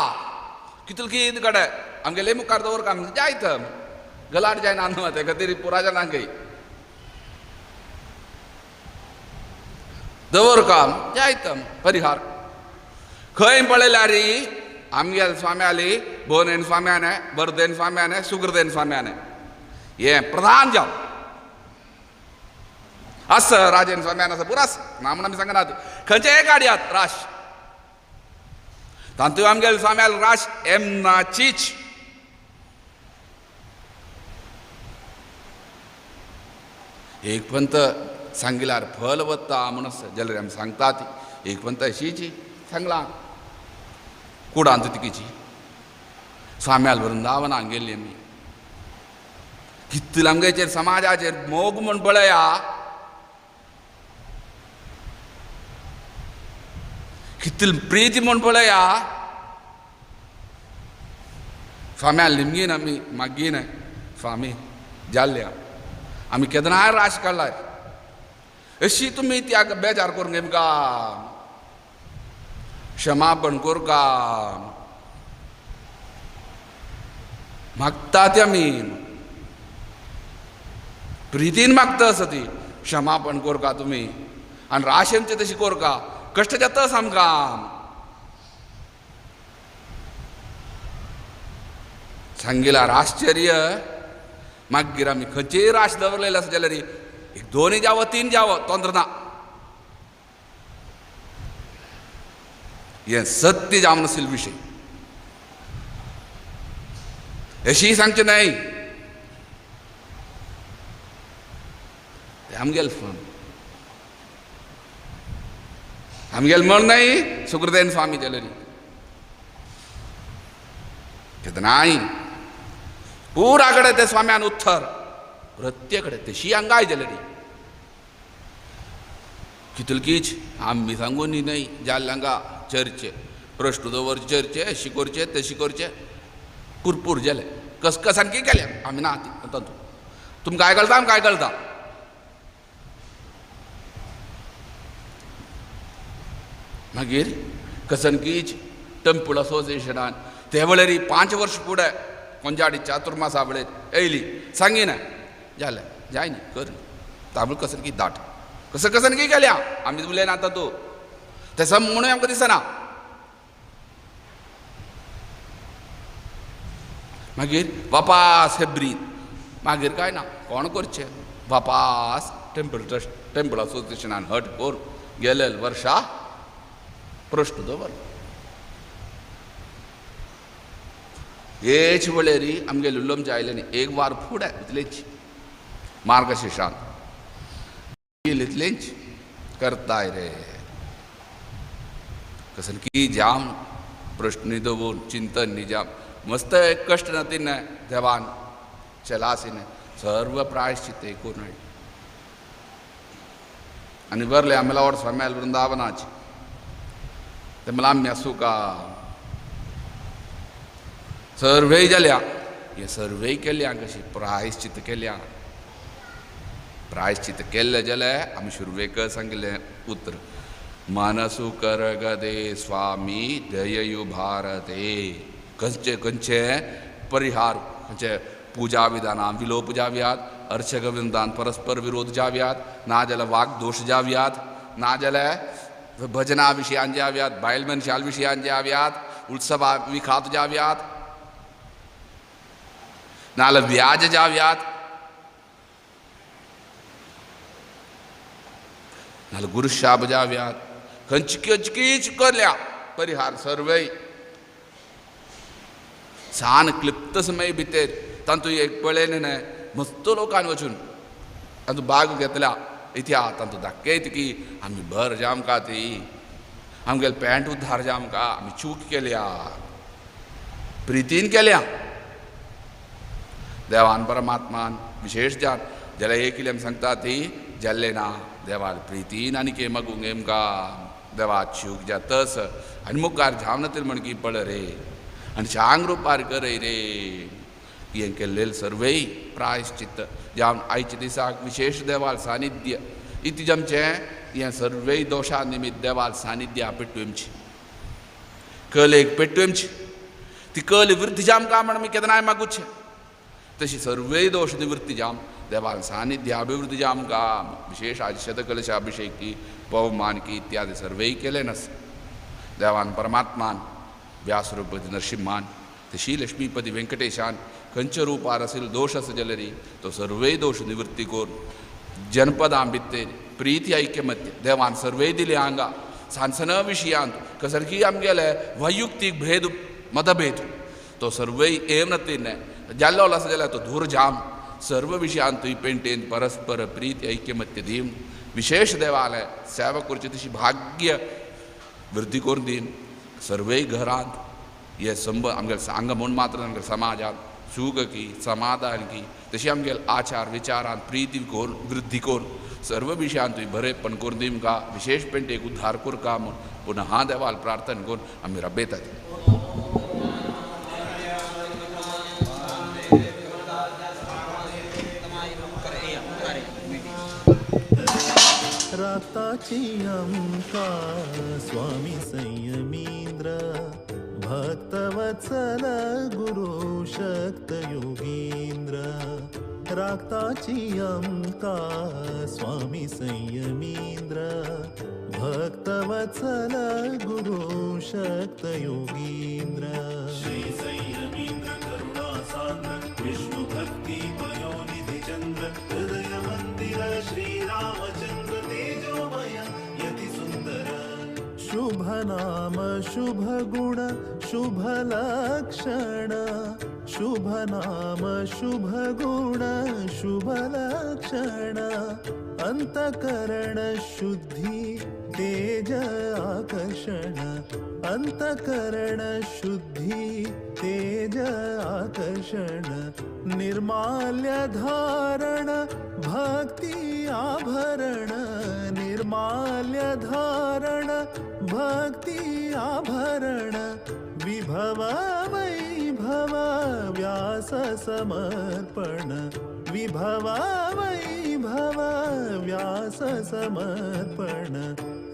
Speaker 7: कितले कितें कडे आमगेले मुखार दवर काम जायत गलाट जायना न्हू ते खातीर पुरा जाणांक दवर काम जायत परिहार. खंय पळयल्यार आमगेले स्वाम्याली बोनेन स्वाम्याने बरदेन स्वाम्याने सुग्रदेन स्वाम्याने हें प्रधान जावं आस राजेन स्वाम्यान आसा पुरा आसा ना म्हूण आमी सांगनात. खंयचे एक हाडयात राश तांतू आमगेले स्वाम्याल राश एमनाचीच. एक पंत सांगिल्यार फल वता म्हूण आसा जाल्यार आमी सांगता ती एक पंत अशीची सांगलां कुडांत तिकीची स्वाम्याल वृंदावनाक गेल्ली आमी. कितले आमगेचेर समाजाचेर मोग म्हूण पळया. कितली प्रिती म्हूण पळया स्वाम्या लिमगीन आमी मागीन स्वामी जाल्ल्या आमी केदनाय राश काडलाय अशी तुमी त्या बेजार करूंक आमकां क्षमापण करका मागता ती आमी प्रितीन मागता आसा ती क्षमापण करका तुमी आनी राश आमचे तशी करका कश्ट जाता आमकां. सांगिला आश्चर्य मागीर आमी खंयचेय राश दवरलेले आसा जाल्यार एक दोनूय जावो तीन जावो तंत्र ना. हें सत्य जावन आशिल्लो विशय अशीय सांगचें न्हय. आमगेल फोन आमगेल म्हण न्हय सुखदेन स्वामी जाल्यार केदनाय पुरा कडेन ते स्वाम्यान उत्थर प्रत्येक कडेन तशी अंगाय जाल्यार कितलकीच आमी सांगून न्हय जाल्ले हांगा चर्चे प्रश्न दवरचे चर्चे अशी करचे तशी करचे पुरपूर जाले कसकसान की केल्या आमी ना तातूंत तुमकां काय कळटा आमकां काय कळटा. मागीर कसनकीच टेम्पल असोसिएशनान ते वेळार 5 वर्ष फुडें कोंजाडी चातुर्मासा वेळेर येयली सांगिना जालें जाय न्ही कर तांबूळ कसनकी दाट कसं कसनकी केल्या आमी उलयना आतां तूं तें सम म्हणून आमकां दिसना. मागीर वापास हेब्रीन मागीर काय ना कोण करचें वापास टेम्पल ट्रस्ट टेम्पल असोसिएशनान हट करून गेले वर्षा प्रश्न दवर हेच वेळेरी आमगे लुल्लमचे आयले न्ही एक वार फुडें इतलेच मार्गशीर्षान इतलेंच करताय रे कसं की जाम प्रश्न दवरून चिंतन निजाम मस्त एक कश्ट ना तिने देवान चलासीने सर्व प्रायश्चित करून आनी बरले आम्हाला और स्वाम्याल वृंदावनाचे ते मला आमी आसूं का सर्वेय जाल्या हे सर्वेय केल्या कशी प्रायश्चित केल्या प्रायश्चित केल्लें जाल्यार आमी सुरवेक सांगिल्लें उतर मनसु करगदे स्वामी दययु भारते खंयचे खंयचे परिहार खंयचे पुजा विधानां विलोप जाव्यात अर्चक विधान परस्पर विरोध जाव्यात ना जाल्यार वाग दोश जाव्यात ना जाल्यार भजना विशयान जाव्यात बायल मनशाल विशयान जाव्यात उत्सवा विखात जाव्यात नाजाल्यार व्याज जाव्यात नाजाल्यार गुरुशाप जाव्यात खंयची खंयचीच करल्या परिहार सर्वय सान क्लिप्त समय भितर तातूंत एक पळयलें न्हय मस्त लोकान वचून तातूंत भाग घेतल्या इतिहास तातूंत दाखयत की आमी भर जामका ती आमगेले पॅन्ट उद्धार जामका आमी चूक केल्या प्रितीन केल्या देवान परमात्मान विशेष जान जाल्यार एक आमी सांगता ती जाल्लें ना देवान प्रितीन आनी के मागूंक आमकां देवा चूक जातस आनी मुखार जावन तर म्हण की पळ रे आनी चांग रुपार करय रे हें केल्लें सर्वय प्रायश्चित जावन आयच्या दिसाक विशेष देवाल सानिध्य इति आमचें हें सर्वय दोशा निमित्त देवाल सानिध्य पेट्टू आमची कलेक पेट्टू आमची ती कल वृद्धी जामकां म्हण आमी केन्नाय मागूचें तशी सर्वय दोश निवृत्ती जाम देवाल सानिध्य अभिवृद्धी जामकां विशेष आज शतकलश अभिषेक की पवमान की इत्यादी सर्वय केलें नास देवान परमात्मान व्यासरूपती नरसिंहान तशी लक्ष्मीपती वेंकटेशान खंयच्या रुपार आशिल्लो दोश आसा जाल्यार तो सर्वय दोश निवृत्ती करून जनपदां भितर प्रिती ऐक्यमत्य देवान सर्वय दिले हांगा सानसन विशयांत कसरकी आमगेले वैयुक्तीक भेद मतभेद तो सर्वय एम नतीन जाल्लो आसा जाल्यार तो धूर जाम सर्व विशयांत पेंटेन परस्पर प्रीती ऐक्यमत्य दीवन विशेष देवालय सेवा करची तशी भाग्य वृद्धी करून दीन सर्वय घरांत हे संबंद आमगेले सांग म्हूण मात्र आमगेले समाजांत सुख की समाधान की तशी आमगेले आचार विचारान प्रिती करून वृद्धी करून सर्व विशयान तुवें बरेपण करून दी आमकां विशेश पेंटेक उद्धार करका म्हूण पुनः देवाल प्रार्थना करून आमी रबेतात.
Speaker 5: राताची आमकां स्वामी संयमींद्र भक्तवत्सल गुरु शक्त योगींद्र राखताची आमकां स्वामी संयमींद्र भक्तवत्सल गुरु शक्त योगींद्र. श्री संयमींद्र करुणा सान्द्र विष्णु भक्ति पयोनिधि चंद्र हृदय मंदिर श्री रामचंद्र तेजोमय यति सुंदर. शुभ नाम शुभ गुण शुभ लक्षण शुभ नाम शुभ गुण शुभ लक्षण अंतकरण शुद्धि तेज आकर्षण अंतकरण शुद्धि तेज आकर्षण निर्माल्य धारण भक्ति आभरण निर्माल्य धारण भक्ति आभरण विभव वैभव व्यास समर्पण विभव वैभव व्यास समर्पण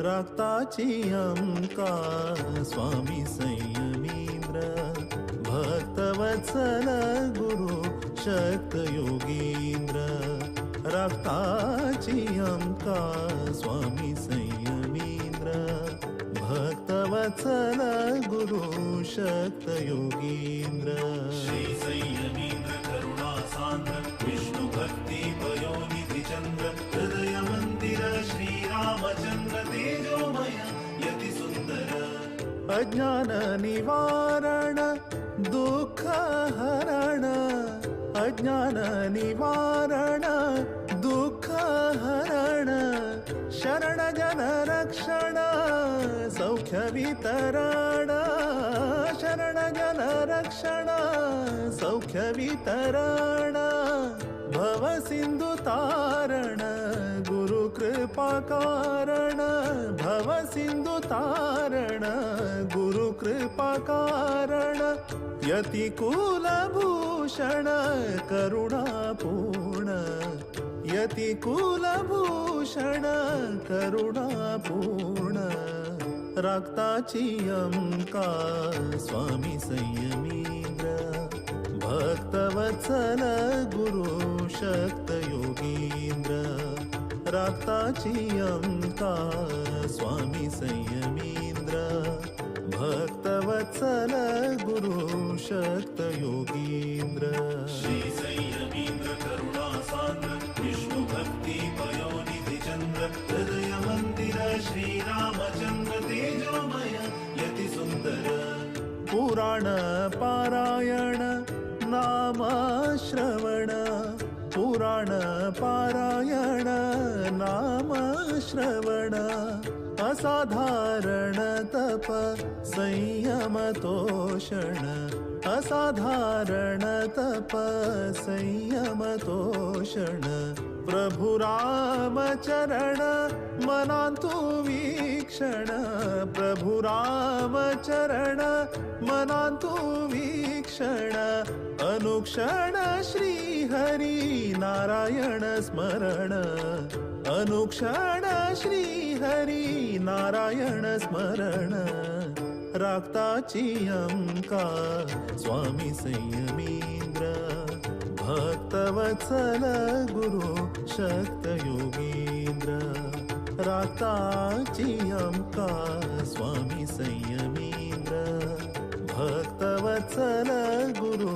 Speaker 5: राखताची आमकां स्वामी संयमींद्र भक्तवत्सल गुरु शक्त योगींद्र राखताची आमकां स्वामी संयमींद्र भक्तवत्सल गुरु शक्त योगींद्र. श्री संयमींद्र करुणा सान्द्र विष्णु भक्ति पयोनिधि चंद्र हृदय मंदिर श्री रामचंद्र तेजोमय यति सुंदर. अज्ञान निवारण दुःख हरण अज्ञान निवारण दुःख हरण शरण जन रक्षण सौख्य वितरण शरण जन रक्षण सौख्य वितरण भव सिंधु तारण गुरु कृपा कारण भव सिंधु तारण गुरु कृपा कारण यति कुलभूषण करुणापूर्ण यति कुलभूषण करुणापूर्ण राखताची आमकां स्वामी संयमींद्र भक्तवत्सल गुरु शक्त योगींद्र राखताची आमकां स्वामी संयमींद्र भक्तवत्सल गुरु शक्त योगींद्र. श्री संयमींद्र करुणा सान्द्र विष्णु भक्ति पयोनिधि चंद्र हृदय मंदिर श्री रामचंद्र तेजोमय यति सुंदर. पुराण पारायण नाम श्रवण पुराण पारायण नाम श्रवण असाधारण तप संयम तोषण असाधारण तप संयम तोषण प्रभु राम चरण मनांतु वीक्षण प्रभु राम चरण मनांतु वीक्षण अनुक्षण श्री हरि नारायण स्मरण अनुक्षण श्री हरि नारायण स्मरण राखताची आमकां स्वामी संयमींद्र भक्तवत्सल गुरु शक्त योगींद्र राखताची आमकां स्वामी संयमींद्र भक्तवत्सल गुरु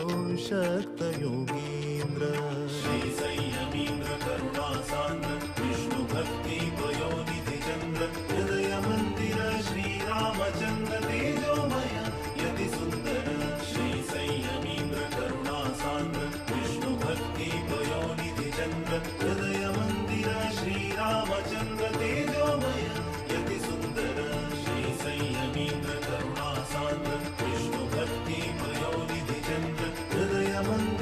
Speaker 5: शक्त योगींद्र. श्री संयमींद्र करुणा सान्द्र विष्णु भक्ति पयोनिधि चंद्र हृदय मंदिर श्री रामचंद्र तेजोमय यति सुंदर. श्री संयमींद्र करुणा सान्द्र विष्णु भक्ति पयोनिधि चंद्र हृदय मंदिर श्री रामचंद्र तेजोमय यति सुंदर. श्री संयमींद्र करुणा सान्द्र विष्णु भक्ति पयोनिधि चंद्र हृदय मंदिर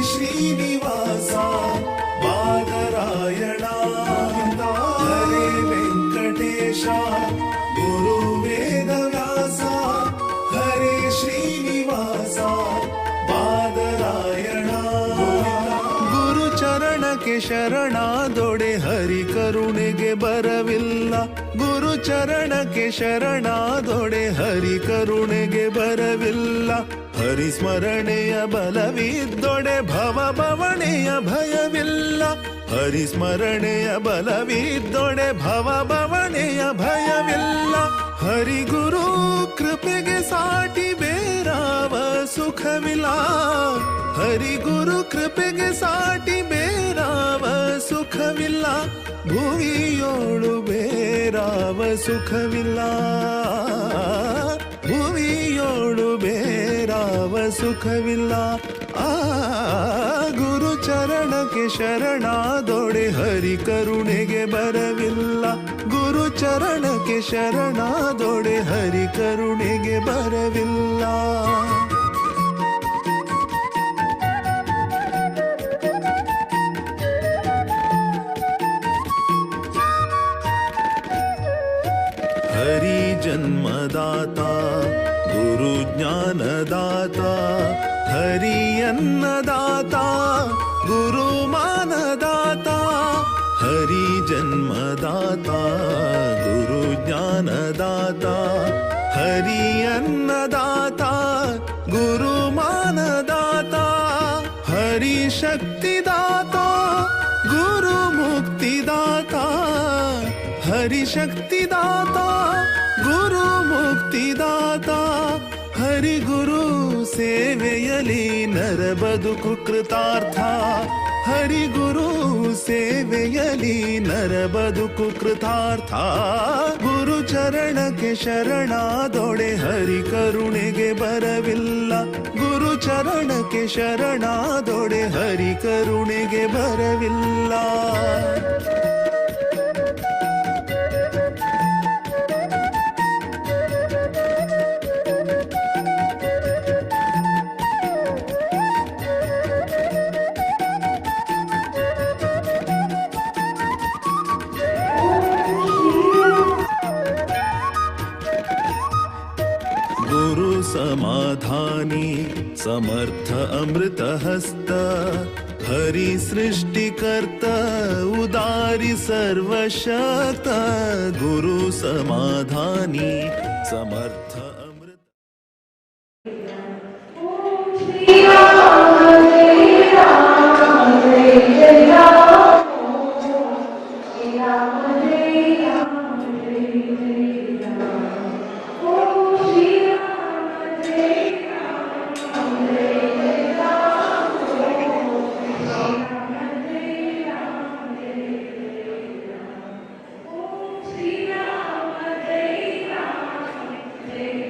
Speaker 5: ಶ್ರೀನಿವಾಸ ಬಾದರಾಯಣ ಹರೇ ವೆಂಕಟೇಶ ಗುರು ವೇದವ್ಯಾಸ ಹರೇ ಶ್ರೀನಿವಾಸ ಬಾದರಾಯಣ ಗುರು ಚರಣಕ್ಕೆ ಶರಣಾದೊಡೆ ಹರಿ ಕರುಣೆಗೆ ಬರವಿಲ್ಲ ಗುರು ಚರಣಕ್ಕೆ ಶರಣಾದೊಡೆ ಹರಿ ಕರುಣೆಗೆ ಬರವಿಲ್ಲ ಹರಿ ಸ್ಮರಣೆಯ ಬಲವಿದ್ದೊಡೆ ಭವ ಬವಣೆಯ ಭಯವಿಲ್ಲ ಹರಿ ಸ್ಮರಣೆಯ ಬಲವಿದ್ದೊಡೆ ಭವ ಬವಣೆಯ ಭಯವಿಲ್ಲ ಹರಿಗುರು ಕೃಪೆಗೆ ಸಾಟಿ ಬೇರಾವ ಸುಖವಿಲ್ಲ ಹರಿಗುರು ಕೃಪೆಗೆ ಸಾಟಿ ಬೇರಾವ ಸುಖವಿಲ್ಲ ಭುವಿಯೋಳು ಬೇರಾವ ಸುಖವಿಲ್ಲ ಭುವಿಯೋಳು ಬೇರಾವ ಸುಖವಿಲ್ಲ ಆ ಗುರು ಚರಣಕ್ಕೆ ಶರಣಾದೊಡೆ ಹರಿ ಕರುಣೆಗೆ ಬರವಿಲ್ಲ ಗುರು ಚರಣಕ್ಕೆ ಶರಣಾದೊಡೆ ಹರಿ ಕರುಣೆಗೆ ಬರವಿಲ್ಲ ಹರಿ ಜನ್ಮದಾತ ಗುರು ಜ್ಞಾನದಾತ ಹರಿ ಅನ್ನದಾತ ಗುರು ಮಾನದಾತ ಹರಿ ಜನ್ಮದಾತ ಗುರು ಜ್ಞಾನದಾತ ಹರಿ ಅನ್ನದಾತ ಗುರು ಮಾನದಾತ ಹರಿ ಶಕ್ತಿದಾತ ಗುರು ಮುಕ್ತಿದಾತ ಹರಿ ಶಕ್ತಿದಾತ ಗುರು ಮುಕ್ತಿದಾತ ಹರಿ ಗುರು ಸೇವೆಯಲಿ ನರ ಬದುಕು ಕೃತಾರ್ಥ ಹರಿ ಗುರು ಸೇವೆಯಲಿ ನರ ಬದುಕು ಕೃತಾರ್ಥ ಗುರು ಚರಣಕ್ಕೆ ಶರಣಾದೊಡೆ ಹರಿ ಕರುಣೆಗೆ ಬರವಿಲ್ಲ ಗುರು ಚರಣಕ್ಕೆ ಶರಣಾದೊಡೆ ಹರಿ ಕರುಣೆಗೆ ಬರವಿಲ್ಲ गुरु समाधानी समर्थ अमृत हस्त हरि सृष्टिकर्ता उदारी सर्वशक्त गुरु समाधानी समर्थ अमृत
Speaker 9: Jai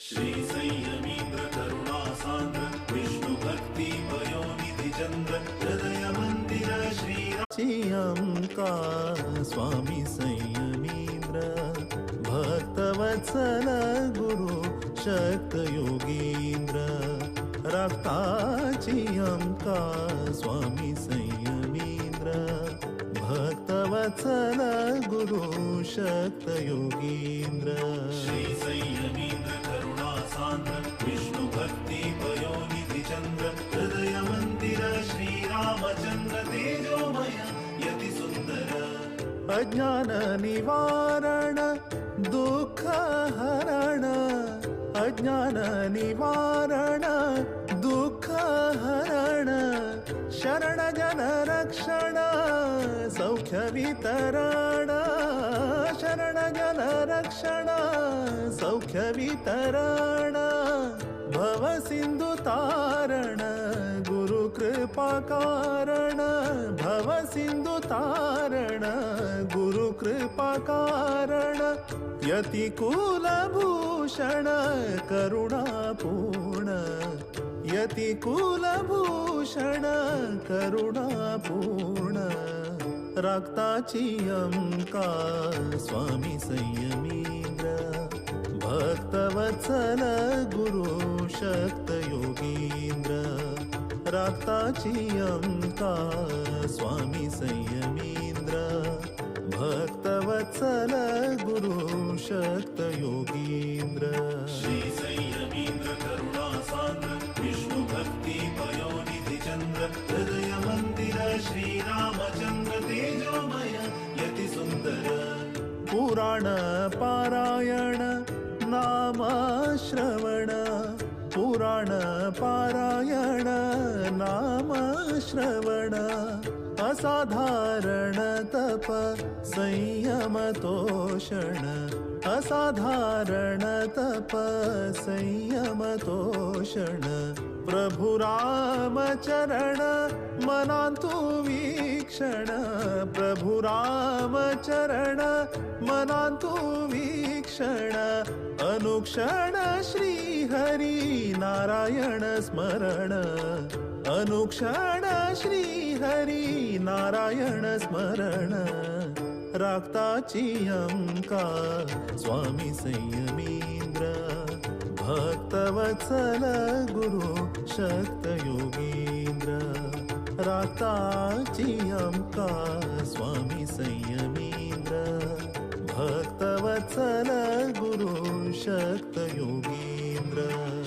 Speaker 5: श्री संयमीन्द्र करुणा सान्द्र विष्णु भक्ति पयोनिधि चन्द्र हृदय मन्दिर श्री चियंका स्वामी संयमीन्द्र भक्तवत्सल गुरु शक्त योगीन्द्र रक्ताचियंका स्वामी संयमीन्द्र भक्तवत्सल गुरु शक्त योगीन्द्र श्री संयमीन्द्र करुणा सान्द्र विष्णु भक्ति पयोनिधि चन्द्र हृदय मन्दिर श्री रामचन्द्र तेजोमय यति सुन्दर अज्ञान निवारण दुःख हरण अज्ञान निवारण दुःख हरण शरण जन रक्षण सौख्य वितरण शरण जन रक्षण सौख्य वितरण भव सिंधु तारण गुरु कृपा कारण भव सिंधु तारण गुरु कृपा कारण यति कुलभूषण करुणापूर्ण यति कुलभूषण करुणापूर्ण रक्ताचियंका स्वामी संयमीन्द्र भक्तवत्सल गुरु शक्त योगीन्द्र रक्ताचियंका स्वामी संयमीन्द्र भक्तवत्सल गुरु शक्त योगीन्द्र श्री संयमीन्द्र करुणा सान्द्र विष्णु भक्ति पयोनिधि चन्द्र हृदय मन्दिर श्री रामचन्द्र तेजोमय यति सुन्दर पुराण पारायण नाम श्रवण पुराण पारायण नाम श्रवण असाधारण तप संयम तोषण असाधारण तप संयम तोषण प्रभु राम चरण मनांतु वीक्षण प्रभु राम चरण मनांतु वीक्षण अनुक्षण श्री हरि नारायण स्मरण अनुक्षण श्री हरि नारायण स्मरण राक्ताचियंका स्वामी संयमीन्द्र भक्तवत्सल गुरु शक्त योगीन्द्र राक्ताचियंका स्वामी संयमीन्द्र भक्तवत्सल गुरु शक्त योगीन्द्र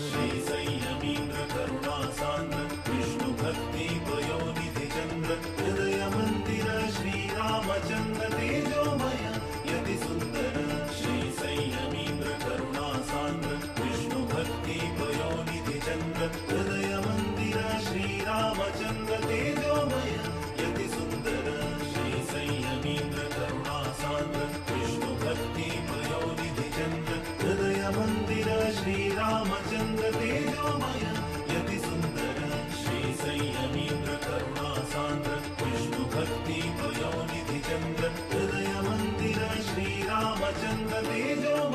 Speaker 5: श्री संयमीन्द्र करुणा सान्द्र विष्णु भक्ति पयोनिधि चन्द्र हृदय मन्दिर श्री रामचन्द्र तेजोमय यति सुन्दर श्री संयमीन्द्र करुणा सान्द्र विष्णु भक्ति पयोनिधि चन्द्र हृदय मन्दिर श्री रामचन्द्र तेजोमय यति सुन्दर श्री संयमीन्द्र करुणा सान्द्र विष्णु भक्ति पयोनिधि चन्द्र हृदय मन्दिर श्री रामचन्द्र तेजोमय यति सुन्दर श्री संयमीन्द्र करुणा सान्द्र विष्णु भक्ति पयोनिधि चन्द्र हृदय मन्दिर श्री रामचन्द्र तेजोमय।